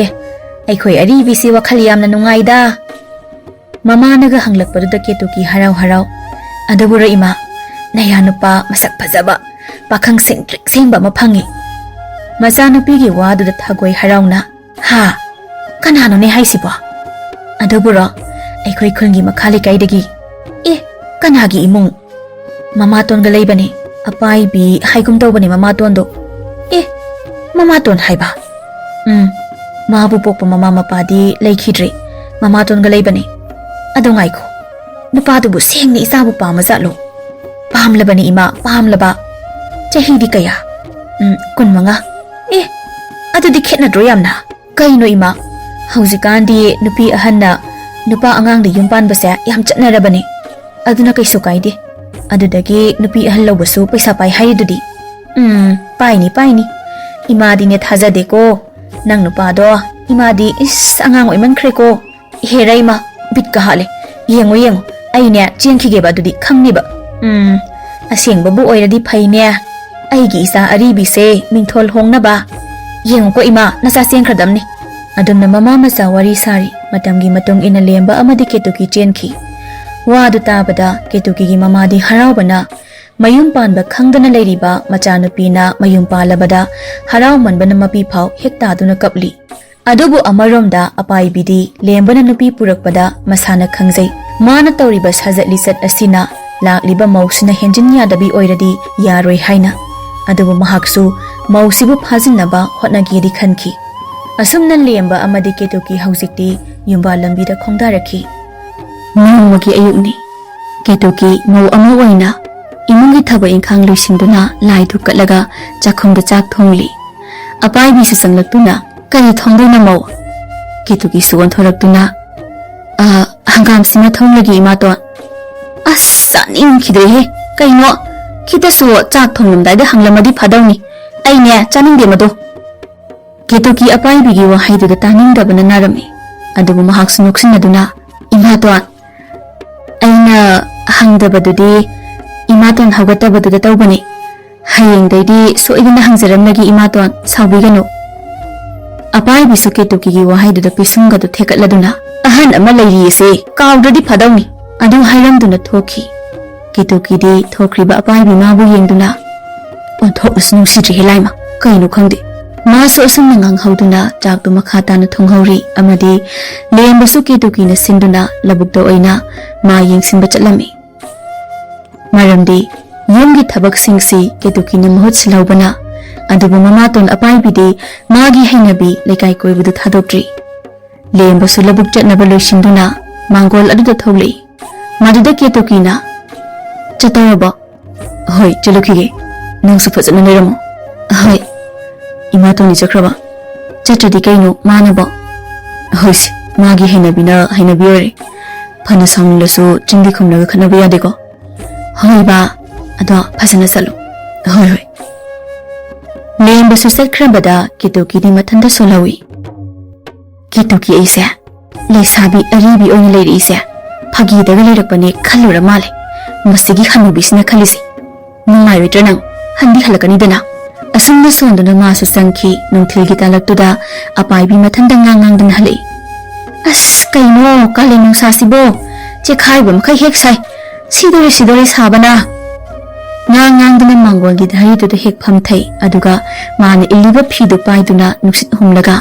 ꯑꯩꯈꯣꯏ ꯑꯔꯤꯕꯤꯁꯤ ꯋꯥꯈꯜ ꯌꯥꯝꯅ ꯅꯨꯡꯉꯥꯏꯗ?" ꯃꯃꯥꯅꯒ ꯍꯪꯂꯛꯄꯗꯨꯗ ꯀꯦꯇꯨꯀꯤ ꯍꯔꯥꯎ ꯍꯔꯥꯎ, "ꯑꯗꯨꯕꯨꯔꯣ ꯏꯃꯥ, ꯅꯌꯥ ꯅꯨꯄꯥ ꯃꯁꯛ ꯐꯖꯕ, ꯄꯥꯈꯪ ꯁꯦꯡꯇ꯭ꯔꯤꯛ ꯁꯦꯡꯕ ꯑꯃ ꯐꯪꯉꯤ꯫" ꯃꯆꯥꯅꯨꯄꯤꯒꯤ ꯋꯥꯗꯨꯗ ꯊꯥꯒꯣꯏ ꯍꯔꯥꯎꯅ, "ꯍꯥ? ꯀꯅꯥꯅꯣꯅꯦ ꯍꯥꯏꯁꯤꯕꯣ?" "ꯑꯗꯨꯕꯨꯔꯣ, ꯑꯩꯈꯣꯏ ꯈꯨꯜꯒꯤ ꯃꯈꯥ ꯂꯩꯀꯥꯏꯗꯒꯤ꯫" "ꯑꯦ, ꯀꯅꯥꯒꯤ ꯏꯃꯨꯡ?" "ꯃꯃꯥꯇꯣꯟꯒ ꯂꯩꯕꯅꯦ, ꯑꯄꯥꯏꯕꯤ ꯍꯥꯏꯒꯨꯝ ꯇꯧꯕꯅꯦ ꯃꯃꯥꯇꯣꯟꯗꯣ꯫" "ꯑꯦ, ꯃꯃꯥꯇꯣꯟ ꯍꯥꯏꯕ?" "ꯎꯝ, ꯃꯥꯕꯨ ꯄꯣꯛꯄ ꯃꯃꯥ ꯃꯄꯥꯗꯤ ꯂꯩꯈꯤꯗ꯭ꯔꯦ, ꯃꯃꯥꯇꯣꯟꯒ ꯂꯩꯕꯅꯦ꯫ ꯑꯗꯣ ꯉꯥꯏꯈꯣ, ꯅꯨꯄꯥꯗꯨꯕꯨ ꯁꯦꯡꯅ ꯏꯆꯥꯕꯨ ꯄꯥꯝꯃꯖꯥꯠꯂꯣ? ꯄꯥꯝꯂꯕꯅꯤ ꯏꯃꯥ, ꯄꯥꯝꯂꯕ꯫ ꯆꯍꯤꯗꯤ ꯀꯌꯥ? ꯎꯝ, ꯀꯨꯟꯃꯉꯥ꯫ ꯑꯦ, ꯑꯗꯨꯗꯤ ꯈꯦꯠꯅꯗ꯭ꯔꯣ ꯌꯥꯝꯅ? ꯀꯩꯅꯣ ꯏꯃꯥ, ꯍꯧꯖꯤꯛꯀꯥꯟꯗꯤ ꯅꯨꯄꯤ ꯑꯍꯟꯅ ꯅꯨꯄꯥ ꯑꯉꯥꯡꯗ ꯌꯨꯝ ꯄꯥꯟꯕꯁꯦ ꯌꯥꯝ ꯆꯠꯅꯔꯕꯅꯦ꯫ ꯑꯗꯨꯅ ꯀꯩꯁꯨ ꯀꯥꯏꯗꯦ꯫ ꯑꯗꯨꯗꯒꯤ ꯅꯨꯄꯤ ꯑꯍꯜ ꯂꯧꯕꯁꯨ ꯄꯩꯁꯥ ꯄꯥꯏ ꯍꯥꯏꯔꯤꯗꯨꯗꯤ꯫ ꯎꯝ, ꯄꯥꯏꯅꯤ, ꯄꯥꯏꯅꯤ꯫ ꯏꯃꯥꯗꯤꯅꯦ ꯊꯥꯖꯗꯦꯀꯣ꯫ ꯅꯪ ꯅꯨꯄꯥꯗꯣ, ꯏꯃꯥꯗꯤ ꯏꯁ ꯑꯉꯥꯡ ꯑꯣꯏꯃꯟꯈ꯭ꯔꯦꯀꯣ꯫ ꯍꯦꯔꯥ ꯏꯃꯥ, ꯕꯤꯠꯀ ꯍꯥꯠꯂꯦ꯫ ꯌꯦꯡꯉꯨ, ꯌꯦꯡꯉꯨ, ꯑꯩꯅꯦ ꯆꯦꯟꯈꯤꯒꯦꯕ, ꯑꯗꯨꯗꯤ ꯈꯪꯅꯤꯕ꯫ ꯎꯝ, ꯑꯁꯦꯡꯕꯕꯨ ꯑꯣꯏꯔꯗꯤ ꯐꯩꯅꯦ꯫ ꯑꯩꯒꯤ ꯏꯆꯥ ꯑꯔꯤꯕꯤꯁꯦ ꯃꯤꯡꯊꯣꯜ ꯍꯣꯡꯅꯕ꯫ ꯌꯦꯡꯉꯨꯀꯣ ꯏꯃꯥ, ꯅꯆꯥ ꯆꯦꯟꯈ꯭ꯔꯗꯝꯅꯤ꯫ ꯑꯗꯨꯝꯅ ꯃꯃꯥ ꯃꯆꯥ ꯋꯥꯔꯤ ꯁꯥꯔꯤ꯫ ꯃꯇꯝꯒꯤ ꯃꯇꯨꯡ ꯏꯟꯅ ꯂꯦꯝꯕ ꯑꯃꯗꯤ ꯀꯦꯇꯨꯀꯤ ꯆꯦꯟꯈꯤ꯫ ꯋꯥꯗꯨ ꯇꯥꯕꯗ ꯀꯦꯇꯨꯀꯤꯒꯤ ꯃꯃꯥꯗꯤ ꯍꯔꯥꯎꯕꯅ ꯃꯌꯨꯝ ꯄꯥꯟꯕ ꯈꯪꯗꯅ ꯂꯩꯔꯤꯕ ꯃꯆꯥꯅꯨꯄꯤꯅ ꯃꯌꯨꯝ ꯄꯥꯜꯂꯕꯗ ꯍꯔꯥꯎꯃꯟꯕꯅ ꯃꯄꯤ ꯐꯥꯎ ꯍꯦꯛ ꯇꯥꯗꯨꯅ ꯀꯞꯂꯤ꯫ ꯑꯗꯨꯕꯨ ꯑꯃꯔꯣꯝꯗ ꯑꯄꯥꯏꯕꯤꯗꯤ ꯂꯦꯝꯕꯅ ꯅꯨꯄꯤ ꯄꯨꯔꯛꯄꯗ ꯃꯁꯥꯅ ꯈꯪꯖꯩ꯫ ꯃꯥꯅ ꯇꯧꯔꯤꯕ ꯁꯥꯖꯠ ꯂꯤꯆꯠ ꯑꯁꯤꯅ ꯂꯥꯛꯂꯤꯕ ꯃꯧꯁꯤꯅ ꯍꯦꯟꯖꯤꯟ ꯌꯥꯗꯕꯤ ꯑꯣꯏꯔꯗꯤ ꯌꯥꯔꯣꯏ ꯍꯥꯏꯅ꯫ ꯑꯗꯨꯕꯨ ꯃꯍꯥꯛꯁꯨ ꯃꯧꯁꯤꯕꯨ ꯐꯥꯖꯤꯟꯅꯕ ꯍꯣꯠꯅꯒꯦꯗꯤ ꯈꯟꯈꯤ꯫ ꯑꯁꯨꯝꯅ ꯂꯦꯝꯕ ꯑꯃꯗꯤ ꯀꯦꯇꯨꯀꯤ ꯍꯧꯖꯤꯛꯇꯤ ꯌꯨꯝꯕꯥꯜ ꯂꯝꯕꯤꯗ ꯈꯣꯡꯗꯥꯔꯛꯈꯤ꯫ ꯅꯣꯡꯃꯒꯤ ꯑꯌꯨꯛꯅꯤ꯫ ꯀꯦꯇꯨꯀꯤ ꯃꯧ ꯑꯃ ꯑꯣꯏꯅ ꯏꯃꯨꯡꯒꯤ ꯊꯕꯛ ꯏꯪꯈꯥꯡ ꯂꯣꯏꯁꯤꯟꯗꯨꯅ ꯂꯥꯏ ꯙꯨꯞ ꯀꯠꯂꯒ ꯆꯥꯛꯈꯨꯝꯗ ꯆꯥꯛ ꯊꯣꯡꯂꯤ꯫ ꯑꯄꯥꯏꯕꯤꯁꯨ ꯆꯪꯂꯛꯇꯨꯅ, "ꯀꯔꯤ ꯊꯣꯡꯗꯣꯏꯅꯣ ꯃꯧ?" ꯀꯦꯇꯨꯀꯤꯁꯨ ꯑꯣꯟꯊꯣꯔꯛꯇꯨꯅ, "ꯑ, ꯍꯪꯒꯥꯝ ꯁꯤꯃ ꯊꯣꯡꯂꯒꯦ ꯏꯃꯥꯇꯣꯟ꯫" "ꯑꯁ, ꯆꯥꯅꯤꯡꯈꯤꯗ꯭ꯔꯦꯍꯦ꯫ ꯀꯩꯅꯣ, ꯈꯤꯇꯁꯨ ꯆꯥꯛ ꯊꯣꯡꯂꯝꯗꯥꯏꯗ ꯍꯪꯂꯝꯃꯗꯤ ꯐꯗꯧꯅꯤ꯫ ꯑꯩꯅꯦ ꯆꯥꯅꯤꯡꯗꯦ ꯃꯗꯣ꯫" ꯀꯦꯇꯨꯀꯤ ꯑꯄꯥꯏꯕꯤꯒꯤ ꯋꯥꯍꯩꯗꯨꯗ ꯇꯥꯅꯤꯡꯗꯕꯅ ꯅꯥꯔꯝꯃꯤ꯫ ꯑꯗꯨꯕꯨ ꯃꯍꯥꯛꯁꯨ ꯅꯣꯛꯁꯤꯟꯅꯗꯨꯅ, "ꯏꯃꯥꯇꯣꯟ, ꯑꯩꯅ ꯍꯪꯗꯕꯗꯨꯗꯤ ꯏꯃꯥꯇꯣꯟ ꯍꯧꯒꯠꯇꯕꯗꯨꯗ ꯇꯧꯕꯅꯤ꯫ ꯍꯌꯦꯡꯗꯩꯗꯤ ꯁꯣꯏꯗꯅ ꯍꯪꯖꯔꯝꯂꯒꯦ ꯏꯃꯥꯇꯣꯟ, ꯁꯥꯎꯕꯤꯒꯅꯨ꯫" ꯑꯄꯥꯏꯕꯤꯁꯨ ꯀꯦꯇꯨꯀꯤꯒꯤ ꯋꯥꯍꯩꯗꯨꯗ ꯄꯤꯁꯨꯝꯒꯗꯨ ꯊꯦꯛꯀꯠꯂꯗꯨꯅ, "ꯑꯍꯟ ꯑꯃ ꯂꯩꯔꯤꯌꯦꯁꯦ, ꯀꯥꯎꯗ꯭ꯔꯗꯤ ꯐꯗꯧꯅꯤ꯫" ꯑꯗꯨ ꯍꯥꯏꯔꯝꯗꯨꯅ ꯊꯣꯛꯈꯤ꯫ ꯀꯦꯇꯨꯀꯤꯗꯤ ꯊꯣꯛꯈ꯭ꯔꯤꯕ ꯑꯄꯥꯏꯕꯤ ꯃꯥꯕꯨ ꯌꯦꯡꯗꯨꯅ, "ꯑꯣꯟꯊꯣꯛꯅꯁꯨ ꯅꯨꯡꯁꯤꯗ꯭ꯔꯤꯍꯦ ꯂꯥꯏꯃ, ꯀꯩꯅꯣ ꯈꯪꯗꯦ꯫" ꯃꯥꯁꯨ ꯑꯁꯨꯝꯅ ꯉꯥꯡꯍꯧꯗꯨꯅ ꯆꯥꯛꯇꯨ ꯃꯈꯥ ꯇꯥꯅ ꯊꯣꯡꯍꯧꯔꯤ ꯑꯃꯗꯤ ꯂꯦꯝꯕꯁꯨ ꯀꯦꯇꯨꯀꯤꯅ ꯁꯤꯟꯗꯨꯅ ꯂꯧꯕꯨꯛꯇ ꯑꯣꯏꯅ ꯃꯥ ꯌꯦꯡꯁꯤꯟꯕ ꯆꯠꯂꯝꯃꯤ꯫ ꯃꯔꯝꯗꯤ ꯌꯨꯝꯒꯤ ꯊꯕꯛꯁꯤꯡꯁꯤ ꯀꯦꯇꯨꯀꯤꯅ ꯃꯍꯨꯠ ꯁꯤꯜꯍꯧꯕꯅ, ꯑꯗꯨꯕꯨ ꯃꯃꯥꯇꯣꯟ ꯑꯄꯥꯏꯕꯤꯗꯤ ꯃꯥꯒꯤ ꯍꯩꯅꯕꯤ ꯂꯩꯀꯥꯏ ꯀꯣꯏꯕꯗꯨ ꯊꯥꯗꯣꯛꯇ꯭ꯔꯤ꯫ ꯂꯦꯝꯕꯁꯨ ꯂꯧꯕꯨꯛ ꯆꯠꯅꯕ ꯂꯣꯏꯁꯤꯟꯗꯨꯅ ꯃꯥꯡꯒꯣꯜ ꯑꯗꯨꯗ ꯊꯣꯛꯂꯛꯏ꯫ ꯃꯗꯨꯗ ꯀꯦꯇꯨꯀꯤꯅ, "ꯆꯠꯇꯧꯔꯕꯣ?" "ꯍꯣꯏ, ꯆꯠꯂꯨꯈꯤꯒꯦ꯫ ꯅꯪꯁꯨ ꯐꯖꯅ ꯂꯩꯔꯝꯃꯣ꯫" "ꯍꯣꯏ꯫" "ꯏꯃꯥꯇꯣꯟꯗꯤ ꯆꯠꯈ꯭ꯔꯕ?" "ꯆꯠꯇ꯭ꯔꯗꯤ ꯀꯩꯅꯣ, ꯃꯥꯅꯕꯣ?" "ꯍꯣꯏꯁꯦ, ꯃꯥꯒꯤ ꯍꯩꯅꯕꯤꯅ ꯍꯩꯅꯕꯤ ꯑꯣꯏꯔꯦ꯫ ꯐꯅ ꯁꯥꯎꯅꯤꯡꯂꯁꯨ ꯆꯤꯟꯗꯤ ꯈꯨꯝꯂꯒ ꯈꯠꯅꯕ ꯌꯥꯗꯦꯀꯣ꯫" "ꯍꯣꯏ ꯕꯥ, ꯑꯗꯣ ꯐꯖꯅ ꯆꯠꯂꯨ꯫" "ꯍꯣꯏ, ꯍꯣꯏ꯫" ꯂꯦꯝꯕꯁꯨ ꯆꯠꯈ꯭ꯔꯕꯗ ꯀꯦꯇꯨꯀꯤꯗꯤ ꯃꯊꯟꯇ ꯁꯣꯜꯍꯧꯏ꯫ "ꯀꯦꯇꯨꯀꯤ ꯑꯩꯁꯦ ꯂꯩꯁꯥꯕꯤ ꯑꯔꯤꯕꯤ ꯑꯣꯏꯅ ꯂꯩꯔꯛꯏꯁꯦ ꯐꯥꯒꯤꯗꯒ ꯂꯩꯔꯛꯄꯅꯦ ꯈꯜꯂꯨꯔ ꯃꯥꯜꯂꯦ ꯃꯁꯤꯒꯤ ꯍꯅꯨꯕꯤꯁꯤꯅ ꯈꯜꯂꯤꯁꯦ꯫ ꯅꯨꯡꯉꯥꯏꯔꯣꯏꯗ꯭ꯔꯥ ꯅꯪ? ꯍꯟꯗꯤ ꯍꯜꯂꯛꯀꯅꯤꯗꯅ꯫" ꯑꯁꯨꯝꯅ ꯁꯣꯟꯗꯨꯅ ꯃꯥꯁꯨ ꯆꯪꯈꯤ꯫ ꯅꯨꯡꯊꯤꯜꯒꯤ ꯇꯥꯂꯛꯇꯨꯗ ꯑꯄꯥꯏꯕꯤ ꯃꯊꯟꯇ ꯉꯥꯡ ꯉꯥꯡꯗꯨꯅ ꯍꯜꯂꯛꯏ꯫ "ꯑꯁ, ꯀꯩꯅꯣ, ꯀꯥꯂꯦꯟ ꯅꯨꯡꯁꯥꯁꯤꯕꯣ? ꯆꯦꯛꯈꯥꯏꯕ ꯃꯈꯩ ꯍꯦꯛ ꯁꯥꯏ꯫ ꯁꯤꯗꯣꯔꯦ, ꯁꯤꯗꯣꯔꯦ ꯁꯥꯕꯅ!" ꯉꯥꯡ ꯉꯥꯡꯗꯨꯅ ꯃꯥꯡꯒꯣꯜꯒꯤ ꯙꯔꯤꯗꯨꯗ ꯍꯦꯛ ꯐꯝꯊꯩ꯫ ꯑꯗꯨꯒ ꯃꯥꯅ ꯏꯜꯂꯤꯕ ꯐꯤꯗꯨ ꯄꯥꯏꯗꯨꯅ ꯅꯨꯡꯁꯤꯠ ꯍꯨꯝꯂꯒ,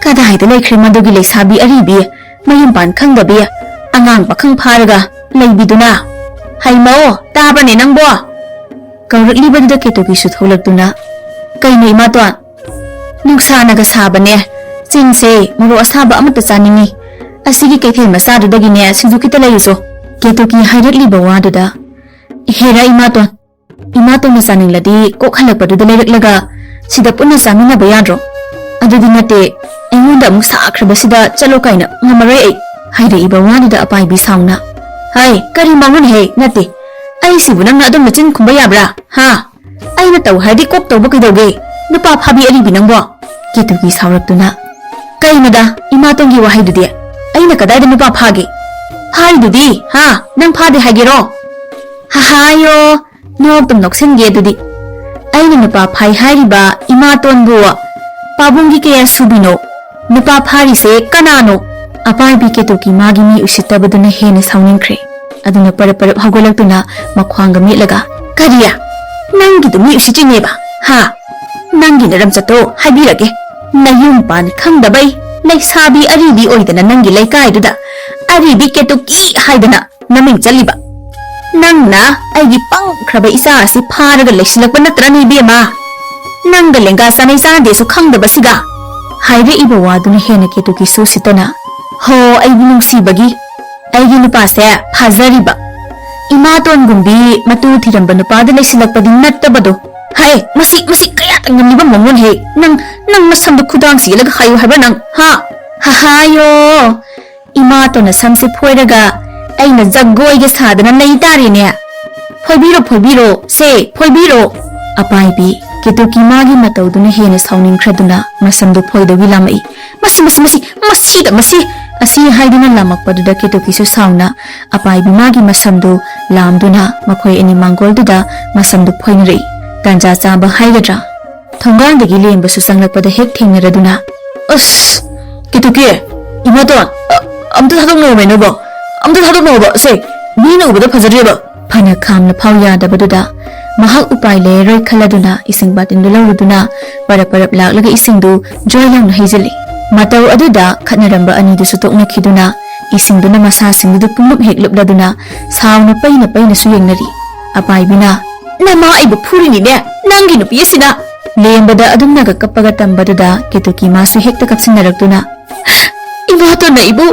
"ꯀꯗꯥꯏꯗ ꯂꯩꯈ꯭ꯔꯦ ꯃꯗꯨꯒꯤ ꯂꯩꯁꯥꯕꯤ ꯑꯔꯤꯕꯤ? ꯃꯌꯨꯝ ꯄꯥꯟ ꯈꯪꯗꯕꯤ, ꯑꯉꯥꯡ ꯄꯥꯈꯪ ꯐꯥꯔꯒ ꯂꯩꯕꯤꯗꯨꯅ? ꯍꯩꯃꯧ, ꯇꯥꯕ꯭ꯔꯅꯦ ꯅꯪꯕꯣ?" ꯀꯧꯔꯛꯂꯤꯕꯗꯨꯗ ꯀꯦꯇꯨꯀꯤꯁꯨ ꯊꯣꯛꯂꯛꯇꯨꯅ, "ꯀꯩꯅꯣ ꯏꯃꯥꯇꯣꯟ? ꯅꯨꯡꯁꯥꯅꯒ ꯁꯥꯕꯅꯦ, ꯆꯤꯟꯁꯦ ꯃꯣꯔꯣꯛ ꯑꯁꯥꯕ ꯑꯃꯠꯇ ꯆꯥꯅꯤꯡꯉꯤ꯫ ꯑꯁꯤꯒꯤ ꯀꯩꯊꯦꯜ ꯃꯆꯥꯗꯨꯗꯒꯤꯅꯦ ꯁꯤꯡꯖꯨ ꯈꯤꯇ ꯂꯩꯔꯨꯆꯣ꯫" ꯀꯦꯇꯨꯀꯤ ꯍꯥꯏꯔꯛꯂꯤꯕ ꯋꯥꯗꯨꯗ, "ꯍꯦꯔꯥ ꯏꯃꯥꯇꯣꯟ, ꯏꯃꯥꯇꯣꯟꯅ ꯆꯥꯅꯤꯡꯂꯗꯤ ꯀꯣꯛ ꯍꯜꯂꯛꯄꯗꯨꯗ ꯂꯩꯔꯛꯂꯒ ꯁꯤꯗ ꯄꯨꯟꯅ ꯆꯥꯃꯤꯟꯅꯕ ꯌꯥꯗ꯭ꯔꯣ? ꯑꯗꯨꯗꯤ ꯅꯠꯇꯦ, ꯑꯩꯉꯣꯟꯗ ꯑꯃꯨꯛ ꯁꯥꯈ꯭ꯔꯕꯁꯤꯗ ꯆꯠꯂꯣ ꯀꯥꯏꯅ ꯉꯝꯃꯔꯣꯏ ꯑꯩ꯫" ꯍꯥꯏꯔꯛꯏꯕ ꯋꯥꯗꯨꯗ ꯑꯄꯥꯏꯕꯤ ꯁꯥꯎꯅ, "ꯍꯥꯏ, ꯀꯔꯤ ꯃꯥꯡꯉꯨꯅꯍꯦ? ꯅꯠꯇꯦ, ꯑꯩꯁꯤꯕꯨ ꯅꯪꯅ ꯑꯗꯨꯝ ꯅꯆꯤꯟ ꯈꯨꯝꯕ ꯌꯥꯕ꯭ꯔꯥ? ꯍꯥ? ꯑꯩꯅ ꯇꯧ ꯍꯥꯏꯔꯗꯤ ꯀꯣꯛ ꯇꯧꯕ ꯀꯩꯗꯧꯒꯦ? ꯅꯨꯄꯥ ꯐꯥꯕꯤ ꯑꯔꯤꯕꯤ ꯅꯪꯕꯣ!" ꯀꯦꯇꯨꯀꯤ ꯁꯥꯎꯔꯛꯇꯨꯅ, "ꯀꯩꯅꯣꯗ, ꯏꯃꯥꯇꯣꯟꯒꯤ ꯋꯥꯍꯩꯗꯨꯗꯤ? ꯑꯩꯅ ꯀꯗꯥꯏꯗ ꯅꯨꯄꯥ ꯐꯥꯒꯦ? ꯐꯥꯔꯤꯗꯨꯗꯤ, ꯍꯥ? ꯅꯪ ꯐꯥꯗꯦ ꯍꯥꯏꯒꯦꯔꯣ? ꯍꯥꯍꯥꯌꯣ, ꯅꯣꯛꯇꯨꯝ ꯅꯣꯛꯁꯤꯟꯒꯦ ꯑꯗꯨꯗꯤ꯫ ꯑꯩꯅ ꯅꯨꯄꯥ ꯐꯥꯏ ꯍꯥꯏꯔꯤꯕ ꯏꯃꯥꯇꯣꯟꯕꯨ ꯄꯥꯕꯨꯡꯒꯤ ꯀꯌꯥ ꯁꯨꯕꯤꯅꯣ? ꯅꯨꯄꯥ ꯐꯥꯔꯤꯁꯦ ꯀꯅꯥꯅꯣ?" ꯑꯄꯥꯏꯕꯤ ꯀꯦꯇꯨꯀꯤ ꯃꯥꯒꯤ ꯃꯤ ꯎꯁꯤꯠꯇꯕꯗꯨꯅ ꯍꯦꯟꯅ ꯁꯥꯎꯅꯤꯡꯈ꯭ꯔꯦ꯫ ꯑꯗꯨꯅ ꯄꯔꯞ ꯄꯔꯞ ꯍꯧꯒꯠꯂꯛꯇꯨꯅ ꯃꯈ꯭ꯋꯥꯡꯒ ꯃꯦꯠꯂꯒ, "ꯀꯔꯤ? ꯅꯪꯒꯤꯗꯨ ꯃꯤ ꯎꯁꯤꯠꯇ꯭ꯔꯤꯅꯦꯕ? ꯍꯥ? ꯅꯪꯒꯤ ꯅꯔꯝꯆꯠꯇꯣ ꯍꯥꯏꯕꯤꯔꯒꯦ꯫ ꯅꯌꯨꯝ ꯄꯥꯟ ꯈꯪꯗꯕꯩ ꯂꯩꯁꯥꯕꯤ ꯑꯔꯤꯕꯤ ꯑꯣꯏꯗꯅ ꯅꯪꯒꯤ ꯂꯩꯀꯥꯏꯗꯨꯗ ꯑꯔꯤꯕꯤ ꯀꯦꯇꯨꯀꯤ ꯍꯥꯏꯗꯅ ꯅꯃꯤꯡ ꯆꯠꯂꯤꯕ꯫ ꯅꯪꯅ ꯑꯩꯒꯤ ꯄꯪꯈ꯭ꯔꯕ ꯏꯆꯥ ꯑꯁꯤ ꯐꯥꯔꯒ ꯂꯩꯁꯤꯜꯂꯛꯄ ꯅꯠꯇ꯭ꯔꯅꯦ ꯏꯕꯦꯝꯃ? ꯅꯪꯒ ꯂꯦꯡꯒꯥ ꯆꯥꯅꯩ ꯆꯥꯅꯗꯦꯁꯨ ꯈꯪꯗꯕꯁꯤꯒ?" ꯍꯥꯏꯔꯛꯏꯕ ꯋꯥꯗꯨꯅ ꯍꯦꯟꯅ ꯀꯦꯇꯨꯀꯤꯁꯨ ꯎꯁꯤꯠꯇꯅ, "ꯍꯣ, ꯑꯩꯕꯨ ꯅꯨꯡꯁꯤꯕꯒꯤ ꯑꯩꯒꯤ ꯅꯨꯄꯥꯁꯦ ꯐꯥꯖꯔꯤꯕ ꯏꯃꯥꯇꯣꯟꯒꯨꯝꯕꯤ ꯃꯇꯨ ꯊꯤꯔꯝꯕ ꯅꯨꯄꯥꯗ ꯂꯩꯁꯤꯜꯂꯛꯄꯗꯤ ꯅꯠꯇꯕꯗꯣ꯫ ꯍꯥꯏ, ꯃꯁꯤ, ꯃꯁꯤ ꯀꯌꯥꯗ ꯉꯝꯂꯤꯕ ꯃꯉꯣꯟ ꯍꯦ? ꯅꯪ, ꯅꯪ ꯅꯁꯝꯗꯣ ꯈꯨꯗꯥꯡ ꯁꯤꯒꯠꯂꯒ ꯍꯥꯏꯌꯨ ꯍꯥꯏꯕ꯭ꯔꯥ ꯅꯪ? ꯍꯥ? ꯍꯥꯍꯥꯌꯣ! ꯏꯃꯥꯇꯣꯟꯅ ꯁꯝꯁꯦ ꯐꯣꯏꯔꯒ ꯑꯩꯅ ꯖꯒꯣꯏꯒ ꯁꯥꯗꯅ ꯂꯩ ꯇꯥꯔꯦꯅꯦ꯫ ꯐꯣꯏꯕꯤꯔꯣ, ꯐꯣꯏꯕꯤꯔꯣ, ꯁꯦ, ꯐꯣꯏꯕꯤꯔꯣ꯫ ꯑꯄꯥꯏꯕꯤ ꯀꯦꯇꯨꯀꯤ ꯃꯥꯒꯤ ꯃꯇꯧꯗꯨꯅ ꯍꯦꯟꯅ ꯁꯥꯎꯅꯤꯡꯈ꯭ꯔꯗꯨꯅ ꯃꯁꯝꯗꯨ ꯐꯣꯏꯗꯧꯒꯤ ꯂꯥꯝꯃꯛꯏ꯫ "ꯃꯁꯤ, ꯃꯁꯤ, ꯃꯁꯤ, ꯃꯁꯤꯗ, ꯃꯁꯤ!" ꯑꯁꯤ ꯍꯥꯏꯗꯨꯅ ꯂꯥꯝꯃꯛꯄꯗꯨꯗ ꯀꯦꯇꯨꯀꯤꯁꯨ ꯁꯥꯎꯅ ꯑꯄꯥꯏꯕꯤ ꯃꯥꯒꯤ ꯃꯁꯝꯗꯨ ꯂꯥꯝꯗꯨꯅ ꯃꯈꯣꯏ ꯑꯅꯤ ꯃꯥꯡꯒꯣꯜꯗꯨꯗ ꯃꯁꯝꯗꯨ ꯐꯣꯏꯅꯔꯛꯏ꯫ ꯇꯥꯟꯖꯥ ꯆꯥꯕ ꯍꯥꯏꯒꯗ꯭ꯔꯥ? ꯊꯣꯡꯒꯥꯟꯗꯒꯤ ꯂꯦꯝꯕꯁꯨ ꯆꯪꯂꯛꯄꯗ ꯍꯦꯛ ꯊꯦꯡꯅꯔꯗꯨꯅ, "ꯑꯁ! ꯀꯦꯇꯨꯀꯤ! ꯏꯃꯥꯇꯣꯟ! ꯑ-, ꯑꯝꯇ ꯊꯥꯗꯣꯛꯅꯧꯃꯦ ꯅꯣꯏꯕꯣ! ꯑꯝꯇ ꯊꯥꯗꯣꯛꯅꯧꯕ! ꯁꯦ! ꯃꯤꯅ ꯎꯕꯗ ꯐꯖꯗ꯭ꯔꯦꯕ!" ꯐꯅ ꯈꯥꯝꯅ ꯐꯥꯎ ꯌꯥꯗꯕꯗꯨꯗ ꯃꯍꯥꯛ ꯎꯄꯥꯏ ꯂꯩꯔꯔꯣꯏ ꯈꯜꯂꯗꯨꯅ ꯏꯁꯤꯡ ꯕꯥꯇꯤꯟꯗꯨ ꯂꯧꯔꯨꯗꯨꯅ ꯄꯔꯞ ꯄꯔꯞ ꯂꯥꯛꯂꯒ ꯏꯁꯤꯡꯗꯨ ꯖꯣꯏ ꯂꯥꯎꯅ ꯍꯩꯖꯤꯜꯂꯤ꯫ ꯃꯇꯧ ꯑꯗꯨꯗ ꯈꯠꯅꯔꯝꯕ ꯑꯅꯤꯗꯨꯁꯨ ꯇꯣꯛꯅꯈꯤꯗꯨꯅ ꯏꯁꯤꯡꯗꯨꯅ ꯃꯁꯥꯁꯤꯡꯗꯨꯗ ꯄꯨꯡꯂꯨꯞ ꯍꯦꯛ ꯂꯨꯞꯂꯗꯨꯅ ꯁꯥꯎꯅ ꯄꯩꯅ ꯄꯩꯅꯁꯨ ꯌꯦꯡꯅꯔꯤ꯫ ꯑꯄꯥꯏꯕꯤꯅ, "ꯅꯃꯥ ꯑꯩꯕꯨ ꯐꯨꯔꯤꯅꯤꯅꯦ, ꯅꯪꯒꯤ ꯅꯨꯄꯤ ꯑꯁꯤꯅ!" ꯂꯦꯝꯕꯗ ꯑꯗꯨꯝꯅꯒ ꯀꯞꯄꯒ ꯇꯝꯕꯗꯨꯗ ꯀꯦꯇꯨꯀꯤ ꯃꯥꯁꯨ ꯍꯦꯛꯇ ꯀꯞꯁꯤꯟꯅꯔꯛꯇꯨꯅ, "ꯏꯃꯥꯇꯣꯟꯅ ꯑꯩꯕꯨ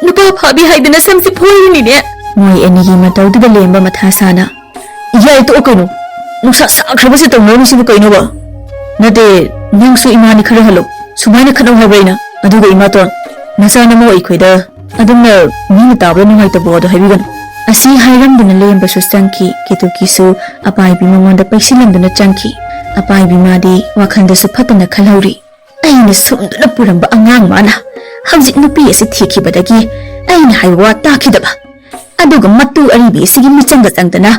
ꯅꯨꯄꯥ ꯐꯥꯕꯤ ꯍꯥꯏꯗꯅ ꯁꯝꯁꯤ ꯐꯣꯏꯔꯤꯅꯤꯅꯦ!" ꯃꯣꯏ ꯑꯅꯤꯒꯤ ꯃꯇꯧꯗꯨꯗ ꯂꯦꯝꯕ ꯃꯊꯥ ꯁꯥꯅ, "ꯌꯥꯏ, ꯇꯣꯛꯑꯣ ꯀꯩꯅꯣ꯫ ꯅꯨꯡꯁꯥ ꯁꯥꯈ꯭ꯔꯕꯁꯦ ꯇꯧꯅꯔꯝꯃꯤꯁꯤꯕꯨ ꯀꯩꯅꯣꯕ? ꯅꯠꯇꯦ, ꯅꯪꯁꯨ ꯏꯃꯥꯅꯤ ꯈꯔ ꯍꯜꯂꯣ꯫ ꯁꯨꯃꯥꯏꯅ ꯈꯠꯅꯧ ꯍꯥꯏꯕ꯭ꯔꯥ ꯑꯩꯅ? ꯑꯗꯨꯒ ꯏꯃꯥꯇꯣꯟ, ꯅꯆꯥ ꯅꯃꯧ ꯑꯩꯈꯣꯏꯗ ꯑꯗꯨꯝꯅ ꯃꯤꯅ ꯇꯥꯕꯗ ꯅꯨꯡꯉꯥꯏꯇꯕ ꯋꯥꯗꯣ ꯍꯥꯏꯕꯤꯒꯅꯨ꯫" ꯑꯁꯤ ꯍꯥꯏꯔꯝꯗꯨꯅ ꯂꯦꯝꯕꯁꯨ ꯆꯪꯈꯤ꯫ ꯀꯦꯇꯨꯀꯤꯁꯨ ꯑꯄꯥꯏꯕꯤ ꯃꯉꯣꯟꯗ ꯄꯩꯁꯤꯜꯂꯝꯗꯨꯅ ꯆꯪꯈꯤ꯫ ꯑꯄꯥꯏꯕꯤ ꯃꯥꯗꯤ ꯋꯥꯈꯜꯗꯁꯨ ꯐꯠꯇꯅ ꯈꯜꯍꯧꯔꯤ꯫ "ꯑꯩꯅ ꯁꯨꯝꯗꯨꯅ ꯄꯨꯔꯝꯕ ꯑꯉꯥꯡ ꯃꯥꯅ ꯍꯧꯖꯤꯛ ꯅꯨꯄꯤ ꯑꯁꯤ ꯊꯤꯈꯤꯕꯗꯒꯤ ꯑꯩꯅ ꯍꯥꯏꯕ ꯋꯥ ꯇꯥꯈꯤꯗꯕ꯫ ꯑꯗꯨꯒ ꯃꯇꯨ ꯑꯔꯤꯕꯤ ꯑꯁꯤꯒꯤ ꯃꯤꯆꯪꯗ ꯆꯪꯗꯅ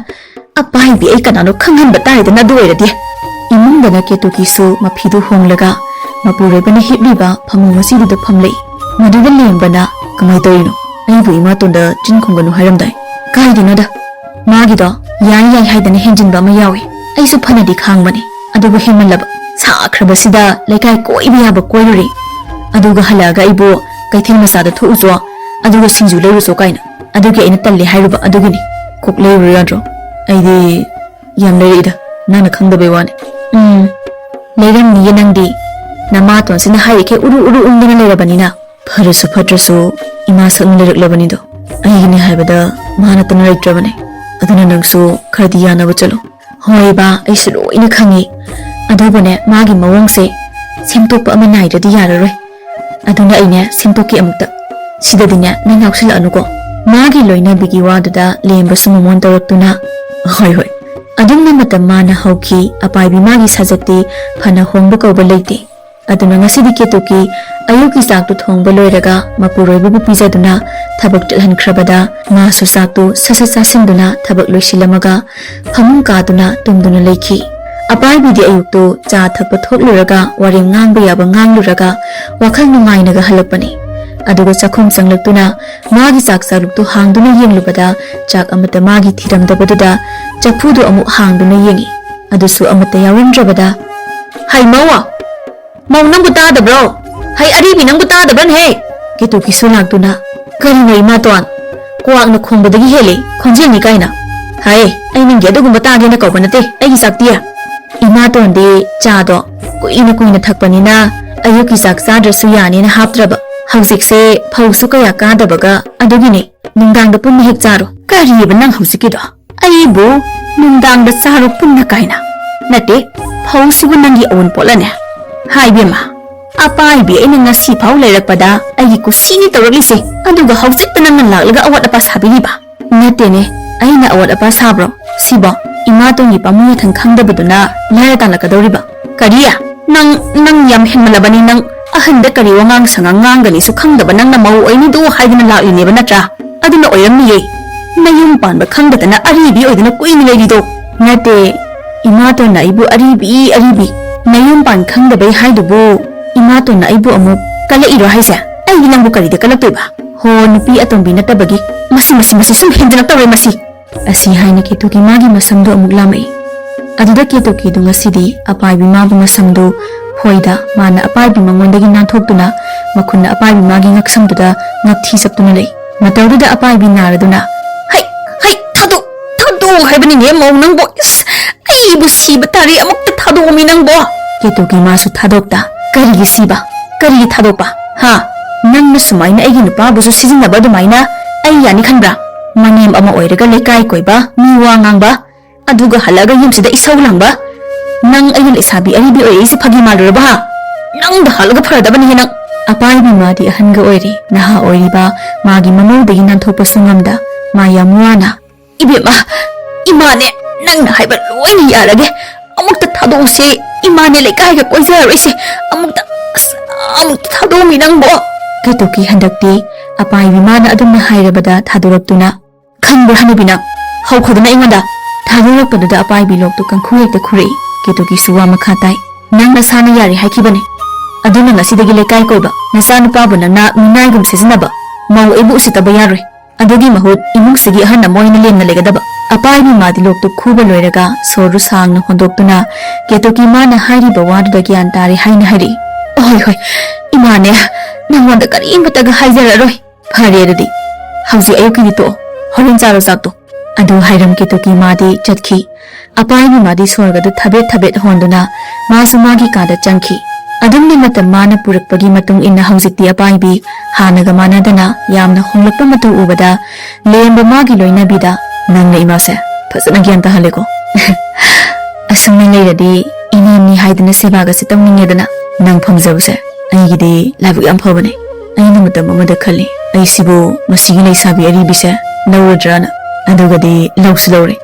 ꯑꯄꯥꯏꯕꯤ ꯑꯩ ꯀꯅꯥꯅꯣ ꯈꯪꯍꯟꯕ ꯇꯥꯔꯦꯗꯅ ꯑꯗꯨ ꯑꯣꯏꯔꯗꯤ꯫" ꯏꯃꯨꯡꯗꯅ ꯀꯦꯇꯨꯀꯤꯁꯨ ꯃꯐꯤꯗꯨ ꯍꯣꯡꯂꯒ ꯃꯄꯨꯔꯣꯏꯕꯅ ꯍꯤꯞꯂꯤꯕ ꯐꯃꯨꯡ ꯑꯁꯤꯗꯨꯗ ꯐꯝꯂꯛꯏ꯫ ꯃꯗꯨꯗ ꯂꯦꯝꯕꯅ, "ꯀꯃꯥꯏ ꯇꯧꯔꯤꯅꯣ? ꯑꯩꯕꯨ ꯏꯃꯥꯇꯣꯟꯗ ꯆꯤꯟ ꯈꯨꯝꯒꯅꯨ ꯍꯥꯏꯔꯝꯗꯥꯏ?" "ꯀꯥꯏꯗꯅꯣꯗ, ꯃꯥꯒꯤꯗꯣ ꯌꯥꯏ ꯌꯥꯏ ꯍꯥꯏꯗꯅ ꯍꯦꯟꯖꯤꯟꯕ ꯑꯃ ꯌꯥꯎꯏ꯫ ꯑꯩꯁꯨ ꯐꯅꯗꯤ ꯈꯥꯡꯕꯅꯤ, ꯑꯗꯨꯕꯨ ꯍꯦꯟꯃꯜꯂꯕ꯫ ꯁꯥꯈ꯭ꯔꯕꯁꯤꯗ ꯂꯩꯀꯥꯏ ꯀꯣꯏꯕ ꯌꯥꯕ ꯀꯣꯏꯔꯨꯔꯦ꯫ ꯑꯗꯨꯒ ꯍꯜꯂꯛꯑꯒ ꯑꯩꯕꯨ ꯀꯩꯊꯦꯜ ꯃꯆꯥꯗ ꯊꯣꯛꯎꯆꯣ, ꯑꯗꯨꯒ ꯁꯤꯡꯖꯨ ꯂꯩꯔꯨꯆꯣ ꯀꯥꯏꯅ꯫ ꯑꯗꯨꯒꯤ ꯑꯩꯅ ꯇꯜꯂꯦ ꯍꯥꯏꯔꯨꯕ ꯑꯗꯨꯒꯤꯅꯤ꯫ ꯀꯣꯛ ꯂꯩꯔꯨꯔꯣ ꯌꯥꯗ꯭ꯔꯣ? ꯑꯩꯗꯤ ꯌꯥꯝ ꯂꯩꯔꯛꯏꯗ, ꯅꯪꯅ ꯈꯪꯗꯕꯩ ꯋꯥꯅꯤ꯫" "ꯎꯝ, ꯂꯩꯔꯝꯅꯤꯌꯦ ꯅꯪꯗꯤ꯫ ꯅꯃꯥꯇꯣꯟꯁꯤꯅ ꯍꯥꯏꯔꯤꯈꯩ ꯎꯔꯨ ꯎꯔꯨ ꯎꯪꯗꯅ ꯂꯩꯔꯕꯅꯤꯅ꯫ ꯐꯔꯁꯨ ꯐꯠꯇ꯭ꯔꯁꯨ ꯏꯃꯥ ꯁꯛꯅ ꯂꯩꯔꯛꯂꯕꯅꯤꯗꯣ꯫ ꯑꯩꯒꯤꯅꯦ ꯍꯥꯏꯕꯗ ꯃꯥ ꯅꯠꯇꯅ ꯂꯩꯇ꯭ꯔꯕꯅꯦ꯫ ꯑꯗꯨꯅ ꯅꯪꯁꯨ ꯈꯔꯗꯤ ꯌꯥꯅꯕ ꯆꯠꯂꯣ꯫ ꯍꯣꯏ ꯕꯥ, ꯑꯩꯁꯨ ꯂꯣꯏꯅ ꯈꯪꯉꯤ꯫ ꯑꯗꯨꯕꯨꯅꯦ, ꯃꯥꯒꯤ ꯃꯑꯣꯡꯁꯦ ꯁꯦꯝꯗꯣꯛꯄ ꯑꯃ ꯅꯥꯏꯗ꯭ꯔꯗꯤ ꯌꯥꯔꯔꯣꯏ꯫ ꯑꯗꯨꯅ ꯑꯩꯅꯦ ꯁꯦꯝꯗꯣꯛꯀꯦ ꯑꯃꯨꯛꯇ꯫ ꯁꯤꯗꯗꯤꯅꯦ ꯅꯪ ꯌꯥꯎꯁꯜꯂꯛꯑꯅꯨꯀꯣ꯫ ꯃꯥꯒꯤ ꯂꯣꯏꯅꯕꯤꯒꯤ ꯋꯥꯗꯨꯗ ꯂꯦꯝꯕꯁꯨ ꯃꯃꯣꯟ ꯇꯧꯔꯛꯇꯨꯅ, "ꯍꯣꯏ, ꯍꯣꯏ, ꯑꯗꯨꯝꯅ ꯃꯇꯝ ꯃꯥꯅ ꯍꯧꯈꯤ꯫ ꯑꯄꯥꯏꯕꯤ ꯃꯥꯒꯤ ꯁꯥꯖꯠꯇꯤ ꯐꯅ ꯍꯣꯡꯕ ꯀꯧꯕ ꯂꯩꯇꯦ꯫ ꯑꯗꯨꯅ ꯉꯁꯤꯗꯤ ꯀꯦꯇꯨꯀꯤ ꯑꯌꯨꯛꯀꯤ ꯆꯥꯛꯇꯨ ꯊꯣꯡꯕ ꯂꯣꯏꯔꯒ ꯃꯄꯨꯔꯣꯏꯕꯕꯨ ꯄꯤꯖꯗꯨꯅ ꯊꯕꯛ ꯆꯠꯍꯟꯈ꯭ꯔꯕꯗ ꯃꯥꯁꯨ ꯆꯥꯛꯇꯨ ꯁꯠ ꯁꯠ ꯆꯥꯁꯤꯟꯗꯨꯅ ꯊꯕꯛ ꯂꯣꯏꯁꯤꯜꯂꯝꯃꯒ ꯐꯃꯨꯡ ꯀꯥꯗꯨꯅ ꯇꯨꯝꯗꯨꯅ ꯂꯩꯈꯤ꯫ ꯑꯄꯥꯏꯕꯤꯗꯤ ꯑꯌꯨꯛꯇꯨ ꯆꯥ ꯊꯛꯄ ꯊꯣꯛꯂꯨꯔꯒ ꯋꯥꯔꯦꯝ ꯉꯥꯡꯕ ꯌꯥꯕ ꯉꯥꯡꯂꯨꯔꯒ ꯋꯥꯈꯜ ꯅꯨꯡꯉꯥꯏꯅꯒ ꯍꯜꯂꯛꯄꯅꯤ꯫ ꯑꯗꯨꯒ ꯆꯥꯛꯈꯨꯝ ꯆꯪꯂꯛꯇꯨꯅ ꯃꯥꯒꯤ ꯆꯥꯛ ꯆꯥꯂꯨꯛꯇꯨ ꯍꯥꯡꯗꯨꯅ ꯌꯦꯡꯂꯨꯕꯗ ꯆꯥꯛ ꯑꯃꯠꯇ ꯃꯥꯒꯤ ꯊꯤꯔꯝꯗꯕꯗꯨꯗ ꯆꯐꯨꯗꯨ ꯑꯃꯨꯛ ꯍꯥꯡꯗꯨꯅ ꯌꯦꯡꯉꯤ꯫ ꯑꯗꯨꯁꯨ ꯑꯃꯠꯇ ꯌꯥꯎꯔꯝꯗ꯭ꯔꯕꯗ, "ꯍꯩ ꯃꯧ! ꯃꯧ ꯅꯪꯕꯨ ꯇꯥꯗꯕ꯭ꯔꯣ? ꯍꯩ ꯑꯔꯤꯕꯤ ꯅꯪꯕꯨ ꯇꯥꯗꯕ꯭ꯔꯅꯦꯍꯦ?" ꯀꯦꯇꯨꯀꯤꯁꯨ ꯂꯥꯛꯇꯨꯅ, "ꯀꯔꯤꯅꯣ ꯏꯃꯥꯇꯣꯟ? ꯀ꯭ꯋꯥꯛꯅ ꯈꯣꯡꯕꯗꯒꯤ ꯍꯦꯜꯂꯤ ꯈꯣꯟꯖꯦꯜꯅꯤ ꯀꯥꯏꯅ?" "ꯍꯥꯏ, ꯑꯩ ꯅꯪꯒꯤ ꯑꯗꯨꯒꯨꯝꯕ ꯇꯥꯒꯦꯅ ꯀꯧꯕ ꯅꯠꯇꯦ, ꯑꯩꯒꯤ ꯆꯥꯛꯇꯤ"꯫ ꯏꯃꯥꯇꯣꯟꯗꯤ ꯆꯥꯗꯣ ꯀꯨꯏꯅ ꯀꯨꯏꯅ ꯊꯛꯄꯅꯤꯅ ꯑꯌꯨꯛꯀꯤ ꯆꯥꯛ ꯆꯥꯗ꯭ꯔꯁꯨ ꯌꯥꯅꯦꯅ ꯍꯥꯞꯇ꯭ꯔꯕ꯫ ꯍꯧꯖꯤꯛꯁꯦ ꯐꯧꯁꯨ ꯀꯌꯥ ꯀꯥꯗꯕꯒ, ꯑꯗꯨꯒꯤꯅꯦ꯫ "ꯅꯨꯡꯗꯥꯡꯗ ꯄꯨꯟꯅ ꯍꯦꯛ ꯆꯥꯔꯣ"꯫ "ꯀꯔꯤꯑꯕ ꯅꯪ ꯍꯧꯖꯤꯛꯀꯤꯗꯣ? ꯑꯩꯕꯨ ꯅꯨꯡꯗꯥꯡꯗ ꯆꯥꯔꯣ ꯄꯨꯟꯅ ꯀꯥꯏꯅ? ꯅꯠꯇꯦ, ꯐꯧꯁꯤꯕꯨ ꯅꯪꯒꯤ ꯑꯑꯣꯟꯄꯣꯠꯂꯅꯦ? ꯍꯥꯏꯕꯦꯝꯃ, ꯑꯄꯥꯏꯕꯤ ꯑꯩꯅ ꯉꯁꯤ ꯐꯥꯎ ꯂꯩꯔꯛꯄꯗ ꯑꯩꯒꯤ ꯀꯨꯁꯤꯅꯤ ꯇꯧꯔꯛꯂꯤꯁꯦ, ꯑꯗꯨꯒ ꯍꯧꯖꯤꯛꯇ ꯅꯪꯅ ꯂꯥꯛꯂꯒ ꯑꯋꯥꯠ ꯑꯄꯥ ꯁꯥꯕꯤꯔꯤꯕ?" "ꯅꯠꯇꯦꯅꯦ, ꯑꯩꯅ ꯑꯋꯥꯠ ꯑꯄꯥ ꯁꯥꯕ꯭ꯔꯣ? ꯁꯤꯕꯣ ꯏꯃꯥꯇꯣꯟꯒꯤ ꯄꯥꯝꯃꯨ ꯃꯊꯪ ꯈꯪꯗꯕꯗꯨꯅ ꯂꯥꯏꯔ ꯇꯥꯜꯂꯛꯀꯗꯧꯔꯤꯕ?" "ꯀꯔꯤ? ꯅꯪ, ꯅꯪ ꯌꯥꯝ ꯍꯦꯟꯃꯜꯂꯕꯅꯤ꯫ ꯅꯪ ꯑꯍꯟꯗ ꯀꯔꯤ ꯋꯥꯉꯥꯡ ꯁꯉꯥꯡ ꯉꯥꯡꯒꯅꯤꯁꯨ ꯈꯪꯗꯕ ꯅꯪꯅ ꯃꯧ ꯑꯣꯏꯅꯤꯗꯣ ꯍꯥꯏꯗꯅ ꯂꯥꯛꯂꯤꯅꯦꯕ ꯅꯠꯇ꯭ꯔꯥ? ꯑꯗꯨꯅ ꯑꯣꯏꯔꯝꯅꯤꯌꯦ꯫ ꯅꯌꯨꯝ ꯄꯥꯟꯕ ꯈꯪꯗꯗꯅ ꯑꯔꯤꯕꯤ ꯑꯣꯏꯗꯅ ꯀꯨꯏꯅ ꯂꯩꯔꯤꯗꯣ"꯫ "ꯅꯠꯇꯦ, ꯏꯃꯥꯇꯣꯟꯅ ꯑꯩꯕꯨ ꯑꯔꯤꯕꯤ, ꯑꯔꯤꯕꯤ, ꯅꯌꯨꯝ ꯄꯥꯟ ꯈꯪꯗꯕꯩ ꯍꯥꯏꯗꯨꯕꯨ ꯏꯃꯥꯇꯣꯟꯅ ꯑꯩꯕꯨ ꯑꯃꯨꯛ ꯀꯜꯂꯛꯏꯔꯣ ꯍꯥꯏꯁꯦ? ꯑꯩꯗꯤ ꯅꯪꯕꯨ ꯀꯔꯤꯗ ꯀꯜꯂꯛꯇꯣꯏꯕ? ꯍꯣ, ꯅꯨꯄꯤ ꯑꯇꯣꯝꯕꯤ ꯅꯠꯇꯕꯒꯤ꯫ ꯃꯁꯤ, ꯃꯁꯤ, ꯃꯁꯤ ꯁꯨꯝ ꯍꯦꯟꯖꯤꯜꯂꯛꯇꯧꯔꯦ ꯃꯁꯤ"꯫ ꯑꯁꯤ ꯍꯥꯏꯅ ꯀꯦꯇꯨꯀꯤ ꯃꯥꯒꯤ ꯃꯁꯝꯗꯨ ꯑꯃꯨꯛ ꯂꯥꯝꯃꯛꯏ꯫ ꯑꯗꯨꯗ ꯀꯦꯇꯨꯀꯤꯗꯨ ꯉꯁꯤꯗꯤ ꯑꯄꯥꯏꯕꯤ ꯃꯥꯕꯨ ꯃꯁꯝꯗꯨ ꯐꯣꯏꯗ ꯃꯥꯅ ꯑꯄꯥꯏꯕꯤ ꯃꯉꯣꯟꯗꯒꯤ ꯅꯥꯟꯊꯣꯛꯇꯨꯅ ꯃꯈꯨꯠꯅ ꯑꯄꯥꯏꯕꯤ ꯃꯥꯒꯤ ꯉꯛꯁꯝꯗꯨꯗ ꯅꯞꯊꯤ ꯆꯞꯇꯨꯅ ꯂꯩ꯫ ꯃꯇꯧꯗꯨꯗ ꯑꯄꯥꯏꯕꯤ ꯅꯥꯔꯗꯨꯅ, "ꯍꯩ, ꯍꯩ, ꯊꯥꯗꯣꯛ, ꯊꯥꯗꯣꯛꯑꯣ ꯍꯥꯏꯕꯅꯤꯅꯦ ꯃꯧ ꯅꯪꯕꯨ꯫ ꯏꯁ, ꯑꯩꯕꯨ ꯁꯤꯕ ꯇꯥꯔꯦ, ꯑꯃꯨꯛꯇ ꯊꯥꯗꯣꯛꯑꯝꯃꯤ ꯅꯪꯕꯣ"꯫ ꯀꯦꯇꯨꯀꯤ ꯃꯥꯁꯨ ꯊꯥꯗꯣꯛꯇ, "ꯀꯔꯤꯒꯤ ꯁꯤꯕ? ꯀꯔꯤꯒꯤ ꯊꯥꯗꯣꯛꯄ? ꯍꯥ? ꯅꯪꯅ ꯁꯨꯃꯥꯏꯅ ꯑꯩꯒꯤ ꯅꯨꯄꯥꯕꯨꯁꯨ ꯁꯤꯖꯤꯟꯅꯕ ꯑꯗꯨꯃꯥꯏꯅ ꯑꯩ ꯌꯥꯅꯤ ꯈꯟꯕ꯭ꯔꯥ? ꯃꯅꯦꯝ ꯑꯃ ꯑꯣꯏꯔꯒ ꯂꯩꯀꯥꯏ ꯀꯣꯏꯕ, ꯃꯤ ꯋꯥ ꯉꯥꯡꯕ, ꯑꯗꯨꯒ ꯍꯜꯂꯛꯑꯒ ꯌꯨꯝꯁꯤꯗ ꯏꯁꯧ ꯂꯥꯡꯕ? ꯅꯪ ꯑꯩꯅ ꯂꯩꯁꯥꯕꯤ ꯑꯔꯤꯕꯤ ꯑꯣꯏꯔꯛꯏꯁꯦ ꯐꯥꯒꯤ ꯃꯥꯜꯂꯨꯔꯕ, ꯍꯥ? ꯅꯪꯗ ꯍꯥꯠꯂꯒ ꯐꯔꯗꯕꯅꯤ ꯅꯪ꯫ ꯑꯄꯥꯏꯕꯤ ꯃꯥꯗꯤ ꯑꯍꯟꯒ ꯑꯣꯏꯔꯦ, ꯅꯍꯥ ꯑꯣꯏꯔꯤꯕ ꯃꯥꯒꯤ ꯃꯃꯧꯗꯒꯤ ꯅꯥꯟꯊꯣꯛꯄꯁꯨ ꯉꯝꯗ, ꯃꯥ ꯌꯥꯝ ꯋꯥꯅ, "ꯏꯕꯦꯝꯃ, ꯏꯃꯥꯅꯦ, ꯅꯪꯅ ꯍꯥꯏꯕ ꯂꯣꯏꯅ ꯌꯥꯔꯒꯦ꯫ ꯑꯃꯨꯛꯇ ꯊꯥꯗꯣꯛꯎꯁꯦ, ꯏꯃꯥꯅꯦ ꯂꯩꯀꯥꯏꯒ ꯀꯣꯏꯖꯔꯔꯣꯏꯁꯦ꯫ ꯑꯃꯨꯛꯇ, ꯑꯁ, ꯑꯃꯨꯛꯇ ꯊꯥꯗꯣꯛꯑꯝꯃꯤ ꯅꯪꯕꯣ?" ꯀꯦꯇꯨꯀꯤ ꯍꯟꯗꯛꯇꯤ ꯑꯄꯥꯏꯕꯤ ꯃꯥꯅ ꯑꯗꯨꯝꯅ ꯍꯥꯏꯔꯕꯗ ꯊꯥꯗꯣꯔꯛꯇꯨꯅ, "ꯈꯪꯕ꯭ꯔꯥ ꯍꯅꯨꯕꯤ ꯅꯪ? ꯍꯧꯈ꯭ꯔꯗꯅ ꯑꯩꯉꯣꯟꯗ!" ꯊꯥꯗꯣꯔꯛꯄꯗꯨꯗ ꯑꯄꯥꯏꯕꯤ ꯂꯣꯛꯇꯨ ꯀꯪꯈꯨ ꯍꯦꯛꯇ ꯈꯨꯔꯛꯏ꯫ ꯀꯦꯇꯨꯀꯤꯁꯨ ꯋꯥ ꯃꯈꯥ ꯇꯥꯏ꯫ "ꯅꯪ ꯅꯁꯥꯅ ꯌꯥꯔꯦ ꯍꯥꯏꯈꯤꯕꯅꯦ꯫ ꯑꯗꯨꯅ ꯉꯁꯤꯗꯒꯤ ꯂꯩꯀꯥꯏ ꯀꯣꯏꯕ, ꯅꯆꯥꯅꯨꯄꯥꯕꯨ ꯅꯪꯅ ꯃꯤꯅꯥꯏꯒꯨꯝ ꯁꯤꯖꯤꯟꯅꯕ, ꯃꯧ ꯑꯩꯕꯨ ꯎꯁꯤꯠꯇꯕ ꯌꯥꯔꯣꯏ꯫ ꯑꯗꯨꯒꯤ ꯃꯍꯨꯠ ꯏꯃꯨꯡꯁꯤꯒꯤ ꯑꯍꯟ ꯑꯃ ꯑꯣꯏꯅ ꯂꯦꯝꯅ ꯂꯩꯒꯗꯕ꯫" ꯑꯄꯥꯏꯕꯤ ꯃꯥꯗꯤ ꯂꯣꯛꯇꯨ ꯈꯨꯕ ꯂꯣꯏꯔꯒ ꯁꯣꯔꯗꯨ ꯁꯥꯡꯅ ꯍꯣꯟꯗꯣꯛꯇꯨꯅ ꯀꯦꯇꯨꯀꯤ ꯃꯥꯅ ꯍꯥꯏꯔꯤꯕ ꯋꯥꯗꯨꯗ ꯒ꯭ꯌꯥꯟ ꯇꯥꯔꯦ ꯍꯥꯏꯅ ꯍꯥꯏꯔꯛꯏ꯫ "ꯑꯍꯣꯏ, ꯍꯣꯏ, ꯏꯃꯥꯅꯦ, ꯅꯪꯉꯣꯟꯗ ꯀꯔꯤꯃꯇꯒ ꯍꯥꯏꯖꯔꯔꯣꯏ꯫ ꯐꯔꯦ ꯑꯗꯨꯗꯤ, ꯍꯧꯖꯤꯛ ꯑꯌꯨꯛꯀꯤꯗꯤ ꯇꯣꯛꯑꯣ, ꯍꯣꯔꯦꯟ ꯆꯥꯔꯣ ꯆꯥꯛꯇꯣ꯫" ꯑꯗꯨ ꯍꯥꯏꯔꯝ ꯀꯦꯇꯨꯀꯤ ꯃꯥꯗꯤ ꯆꯠꯈꯤ꯫ ꯑꯄꯥꯏꯕꯤ ꯃꯥꯗꯤ ꯁꯣꯔꯒꯗꯨ ꯊꯕꯦꯠ ꯊꯕꯦꯠ ꯍꯣꯟꯗꯨꯅ ꯃꯥꯁꯨ ꯃꯥꯒꯤ ꯀꯥꯗ ꯆꯪꯈꯤ꯫ ꯑꯗꯨꯝꯅ ꯃꯇꯝ ꯃꯥꯅ ꯄꯨꯔꯛꯄꯒꯤ ꯃꯇꯨꯡ ꯏꯟꯅ ꯍꯧꯖꯤꯛꯇꯤ ꯑꯄꯥꯏꯕꯤ ꯍꯥꯟꯅꯒ ꯃꯥꯟꯅꯗꯅ ꯌꯥꯝꯅ ꯍꯣꯡꯂꯛꯄ ꯃꯇꯧ ꯎꯕꯗ ꯂꯦꯝꯕ ꯃꯥꯒꯤ ꯂꯣꯏꯅꯕꯤꯗ, "ꯅꯪꯅ ꯏꯃꯥꯁꯦ ꯐꯖꯅ ꯒ꯭ꯌꯥꯟ ꯇꯥꯍꯜꯂꯦꯀꯣ꯫" "ꯑꯁꯨꯝꯅ ꯂꯩꯔꯗꯤ ꯏꯅꯦꯝꯅꯤ ꯍꯥꯏꯗꯅ ꯁꯦꯕꯥꯒꯁꯦ ꯇꯧꯅꯤꯡꯉꯦꯗꯅ꯫ ꯅꯪ ꯐꯪꯖꯕꯁꯦ ꯑꯩꯒꯤꯗꯤ ꯂꯥꯏꯕꯛ ꯌꯥꯝ ꯐꯕꯅꯦ꯫ ꯑꯩꯅ ꯃꯇꯝ ꯑꯃꯗ ꯈꯜꯂꯤ, ꯑꯩꯁꯤꯕꯨ ꯃꯁꯤꯒꯤ ꯂꯩꯁꯥꯕꯤ ꯑꯔꯤꯕꯤꯁꯦ ꯂꯧꯔꯗ꯭ꯔꯥꯅ꯫ ꯑꯗꯨꯒꯗꯤ ꯂꯧꯁꯨ ꯂꯧꯔꯦ꯫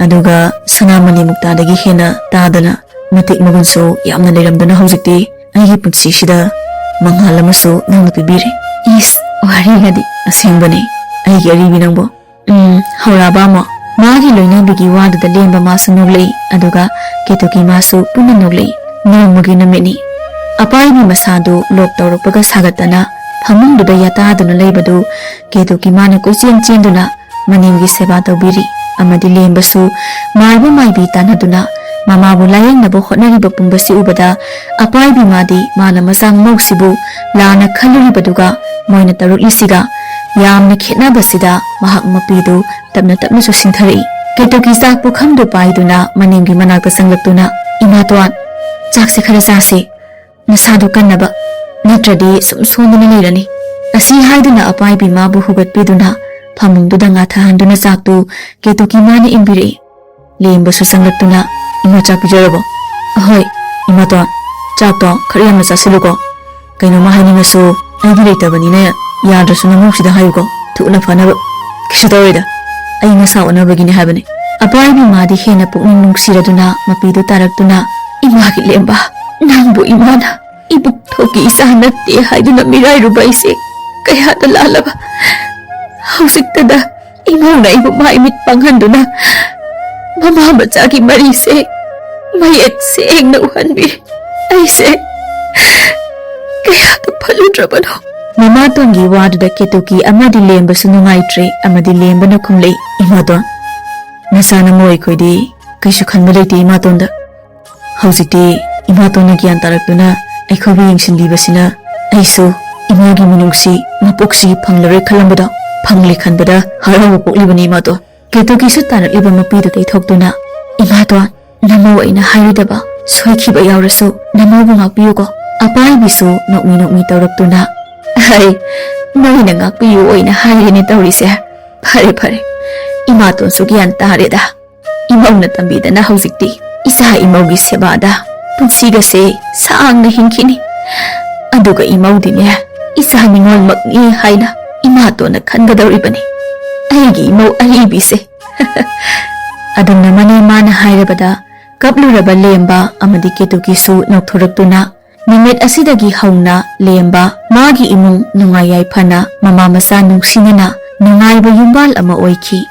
ꯑꯗꯨꯒ ꯁꯅꯥꯃꯅꯤ ꯃꯨꯛꯇꯥꯗꯒꯤ ꯍꯦꯟꯅ ꯇꯥꯗꯅ ꯃꯇꯤꯛ ꯃꯒꯨꯟꯁꯨ ꯌꯥꯝꯅ ꯂꯩꯔꯝꯗꯅ ꯍꯧꯖꯤꯛꯇꯤ ꯑꯩꯒꯤ ꯄꯨꯟꯁꯤꯁꯤꯗ ꯃꯉꯥꯜ ꯑꯃꯁꯨ ꯅꯪꯅ ꯄꯤꯕꯤꯔꯦ꯫" "ꯏꯁ, ꯋꯥꯔꯤꯒꯗꯤ!" "ꯑꯁꯦꯡꯕꯅꯦ, ꯑꯩꯒꯤ ꯑꯔꯤꯕꯤ ꯅꯪꯕꯣ꯫" "ꯎꯝ, ꯍꯧꯔꯛꯑꯕ ꯑꯃꯨꯛ?" ꯃꯥꯒꯤ ꯂꯣꯏꯅꯕꯤꯒꯤ ꯋꯥꯗꯨꯗ ꯂꯦꯝꯕ ꯃꯥꯁꯨ ꯅꯣꯛꯂꯛꯏ, ꯑꯗꯨꯒ ꯀꯦꯇꯨꯀꯤ ꯃꯥꯁꯨ ꯄꯨꯟꯅ ꯅꯣꯛꯂꯛꯏ꯫ ꯅꯣꯡꯃꯒꯤ ꯅꯨꯃꯤꯠꯅꯤ꯫ ꯑꯄꯥꯏꯕꯤ ꯃꯁꯥꯗꯨ ꯂꯣꯛ ꯇꯧꯔꯛꯄꯒ ꯁꯥꯒꯠꯇꯅ ꯐꯃꯨꯡꯗꯨꯗ ꯌꯥꯇꯥꯗꯨꯅ ꯂꯩꯕꯗꯨ ꯀꯦꯇꯨꯀꯤ ꯃꯥꯅ ꯀꯣꯏꯆꯦꯟ ꯆꯦꯟꯗꯨꯅ ꯃꯅꯦꯝꯒꯤ ꯁꯦꯕꯥ ꯇꯧꯕꯤꯔꯤ꯫ ꯑꯃꯗꯤ ꯂꯦꯝꯕꯁꯨ ꯃꯥꯏꯕ ꯃꯥꯏꯕꯤ ꯇꯥꯟꯅꯗꯨꯅ ꯃꯃꯥꯕꯨ ꯂꯥꯌꯦꯡꯅꯕ ꯍꯣꯠꯅꯔꯤꯕ ꯄꯨꯝꯕꯁꯤ ꯎꯕꯗ ꯑꯄꯥꯏꯕꯤ ꯃꯥꯗꯤ ꯃꯥꯅ ꯃꯆꯥ ꯃꯧꯁꯤꯕꯨ ꯂꯥꯟꯅ ꯈꯜꯂꯨꯔꯤꯕꯗꯨꯒ ꯃꯣꯏꯅ ꯇꯧꯔꯛꯂꯤꯁꯤꯒ ꯌꯥꯝꯅ ꯈꯦꯠꯅꯕꯁꯤꯗ ꯃꯍꯥꯛ ꯃꯄꯤꯗꯨ ꯇꯞꯅ ꯇꯞꯅꯁꯨ ꯁꯤꯟꯊꯔꯛꯏ꯫ ꯀꯦꯇꯨꯀꯤ ꯆꯥꯛ ꯄꯨꯈꯝꯗꯨ ꯄꯥꯏꯗꯨꯅ ꯃꯅꯦꯝꯒꯤ ꯃꯅꯥꯛꯇ ꯆꯪꯂꯛꯇꯨꯅ, "ꯏꯃꯥꯇꯣꯟ, ꯆꯥꯛꯁꯦ ꯈꯔ ꯆꯥꯁꯤ꯫ ꯅꯁꯥꯗꯣ ꯀꯟꯅꯕ, ꯅꯠꯇ꯭ꯔꯗꯤ ꯁꯨꯝ ꯁꯣꯟꯗꯨꯅ ꯂꯩꯔꯅꯤ꯫" ꯑꯁꯤ ꯍꯥꯏꯗꯨꯅ ꯑꯄꯥꯏꯕꯤ ꯃꯥꯕꯨ ꯍꯧꯒꯠꯄꯤꯗꯨꯅ ꯐꯃꯨꯡꯗꯨꯗ ꯉꯥꯊꯍꯟꯗꯨꯅ ꯆꯥꯛꯇꯨ ꯀꯦꯇꯨꯀꯤ ꯃꯥꯅ ꯏꯟꯕꯤꯔꯛꯏ꯫ ꯂꯦꯝꯕꯁꯨ ꯆꯪꯂꯛꯇꯨꯅ, "ꯏꯃꯥ, ꯆꯥꯛ ꯄꯤꯖꯔꯕꯣ?" "ꯑꯍꯣꯏ, ꯏꯃꯥꯇꯣꯟ, ꯆꯥꯛꯇꯣ ꯈꯔ ꯌꯥꯝꯅ ꯆꯥꯁꯤꯜꯂꯨꯀꯣ꯫ ꯀꯩꯅꯣꯝꯃ ꯍꯥꯏꯅꯤꯡꯉꯁꯨ ꯑꯩꯗꯤ ꯂꯩꯇꯕꯅꯤꯅ ꯌꯥꯗ꯭ꯔꯁꯨ ꯅꯃꯧꯁꯤꯗ ꯍꯥꯏꯌꯨꯀꯣ, ꯊꯨꯅ ꯐꯅꯕ꯫" "ꯀꯩꯁꯨ ꯇꯧꯔꯣꯏꯗ, ꯑꯩ ꯅꯁꯥ ꯑꯣꯟꯅꯕꯒꯤꯅꯦ ꯍꯥꯏꯕꯅꯦ꯫" ꯑꯄꯥꯏꯕꯤ ꯃꯥꯗꯤ ꯍꯦꯟꯅ ꯄꯨꯛꯅꯤꯡ ꯅꯨꯡꯁꯤꯔꯗꯨꯅ ꯃꯄꯤꯗꯨ ꯇꯥꯔꯛꯇꯨꯅ, "ꯏꯃꯥꯒꯤ ꯂꯦꯝꯕ, ꯅꯪꯕꯨ ꯏꯃꯥꯅ ꯏꯕꯨꯛ ꯊꯣꯛꯀꯤ ꯏꯆꯥ ꯅꯠꯇꯦ ꯍꯥꯏꯗꯨꯅ ꯃꯤꯔꯥꯏꯔꯨꯕ ꯑꯩꯁꯦ ꯀꯌꯥꯗ ꯂꯥꯜꯂꯕ꯫ ꯍꯧꯖꯤꯛꯇꯗ ꯏꯃꯧꯅ ꯑꯩꯕꯨ ꯃꯥꯏ ꯃꯤꯠ ꯄꯥꯡꯍꯟꯗꯨꯅ ꯃꯃꯥ ꯃꯆꯥꯒꯤ ꯃꯔꯤꯁꯦ ꯃꯌꯦꯛ ꯁꯦꯡꯅ ꯎꯍꯟꯕꯤꯔꯦ꯫ ꯑꯩꯁꯦ ꯀꯌꯥꯗ ꯐꯠꯂꯨꯗ꯭ꯔꯕꯅꯣ꯫" ꯃꯃꯥꯇꯣꯟꯒꯤ ꯋꯥꯗꯨꯗ ꯀꯦꯇꯨꯀꯤ ꯑꯃꯗꯤ ꯂꯦꯝꯕꯁꯨ ꯅꯨꯡꯉꯥꯏꯇ꯭ꯔꯦ, ꯑꯃꯗꯤ ꯂꯦꯝꯕꯅ ꯈꯨꯝꯂꯛꯏ, "ꯏꯃꯥꯇꯣꯟ, ꯅꯆꯥ ꯅꯃꯧ ꯑꯩꯈꯣꯏꯗꯤ ꯀꯩꯁꯨ ꯈꯟꯕ ꯂꯩꯇꯦ ꯏꯃꯥꯇꯣꯟꯗ꯫ ꯍꯧꯖꯤꯛꯇꯤ ꯏꯃꯥꯇꯣꯟꯅ ꯒ꯭ꯌꯥꯟ ꯇꯥꯔꯛꯇꯨꯅ ꯑꯩꯈꯣꯏꯕꯨ ꯌꯦꯡꯁꯤꯟꯕꯤꯕꯁꯤꯅ ꯑꯩꯁꯨ ꯏꯃꯥꯒꯤ ꯃꯤꯅꯨꯡꯁꯤ ꯃꯄꯣꯛꯁꯤꯒꯤ ꯐꯪꯂꯔꯣꯏ ꯈꯜꯂꯝꯕꯗꯣ ꯐꯪꯂꯦ ꯈꯟꯕꯗ ꯍꯔꯥꯎꯕ ꯄꯣꯛꯂꯤꯕꯅꯤ ꯏꯃꯥꯇꯣꯟ꯫" ꯀꯦꯇꯨꯀꯤꯁꯨ ꯇꯥꯔꯛꯂꯤꯕ ꯃꯄꯤꯗꯨ ꯇꯩꯊꯣꯛꯇꯨꯅ, "ꯏꯃꯥꯇꯣꯟ, ꯅꯃꯧ ꯑꯩꯅ ꯍꯥꯏꯔꯨꯗꯕ ꯁꯣꯏꯈꯤꯕ ꯌꯥꯎꯔꯁꯨ ꯅꯃꯧꯕꯨ ꯉꯥꯛꯄꯤꯌꯨꯀꯣ꯫" ꯑꯄꯥꯏꯕꯤꯁꯨ ꯅꯣꯛꯃꯤ ꯅꯣꯛꯃꯤ ꯇꯧꯔꯛꯇꯨꯅ, "ꯑꯩ ꯅꯣꯏꯅ ꯉꯥꯛꯄꯤꯌꯨ ꯑꯣꯏꯅ ꯍꯥꯏꯔꯦꯅꯦ ꯇꯧꯔꯤꯁꯦ꯫ ꯐꯔꯦ ꯐꯔꯦ, ꯏꯃꯥꯇꯣꯟꯁꯨ ꯒ꯭ꯌꯥꯟ ꯇꯥꯔꯦꯗ꯫ ꯏꯃꯧꯅ ꯇꯝꯕꯤꯗꯅ ꯍꯧꯖꯤꯛꯇꯤ ꯏꯆꯥ ꯏꯃꯧꯒꯤ ꯁꯦꯕꯥꯗ ꯄꯨꯟꯁꯤꯒꯁꯦ ꯁꯥꯡꯅ ꯍꯤꯡꯈꯤꯅꯤ꯫ ꯑꯗꯨꯒ ꯏꯃꯧꯗꯤꯅꯦ, ꯏꯆꯥ ꯅꯤꯉꯣꯜꯃꯛꯅꯤ ꯍꯥꯏꯅ ꯏꯃꯥꯇꯣꯟꯅ ꯈꯟꯒꯗꯧꯔꯤꯕꯅꯤ, ꯑꯩꯒꯤ ꯏꯃꯧ ꯑꯔꯤꯕꯤꯁꯦ꯫" ꯑꯗꯨꯝꯅ ꯃꯅꯦ ꯃꯥꯅ ꯍꯥꯏꯔꯕꯗ ꯀꯞꯂꯨꯔꯕ ꯂꯦꯝꯕ ꯑꯃꯗꯤ ꯀꯦꯇꯨꯀꯤꯁꯨ ꯅꯣꯛꯊꯣꯔꯛꯇꯨꯅ, ꯅꯨꯃꯤꯠ ꯑꯁꯤꯗꯒꯤ ꯍꯧꯅ ꯂꯦꯝꯕ ꯃꯥꯒꯤ ꯏꯃꯨꯡ ꯅꯨꯡꯉꯥꯏ ꯌꯥꯏꯐꯅ ꯃꯃꯥ ꯃꯆꯥ ꯅꯨꯡꯁꯤꯅꯅ ꯅꯨꯡꯉꯥꯏꯕ ꯌꯨꯝꯕꯥꯜ ꯑꯃ ꯑꯣꯏꯈꯤ꯫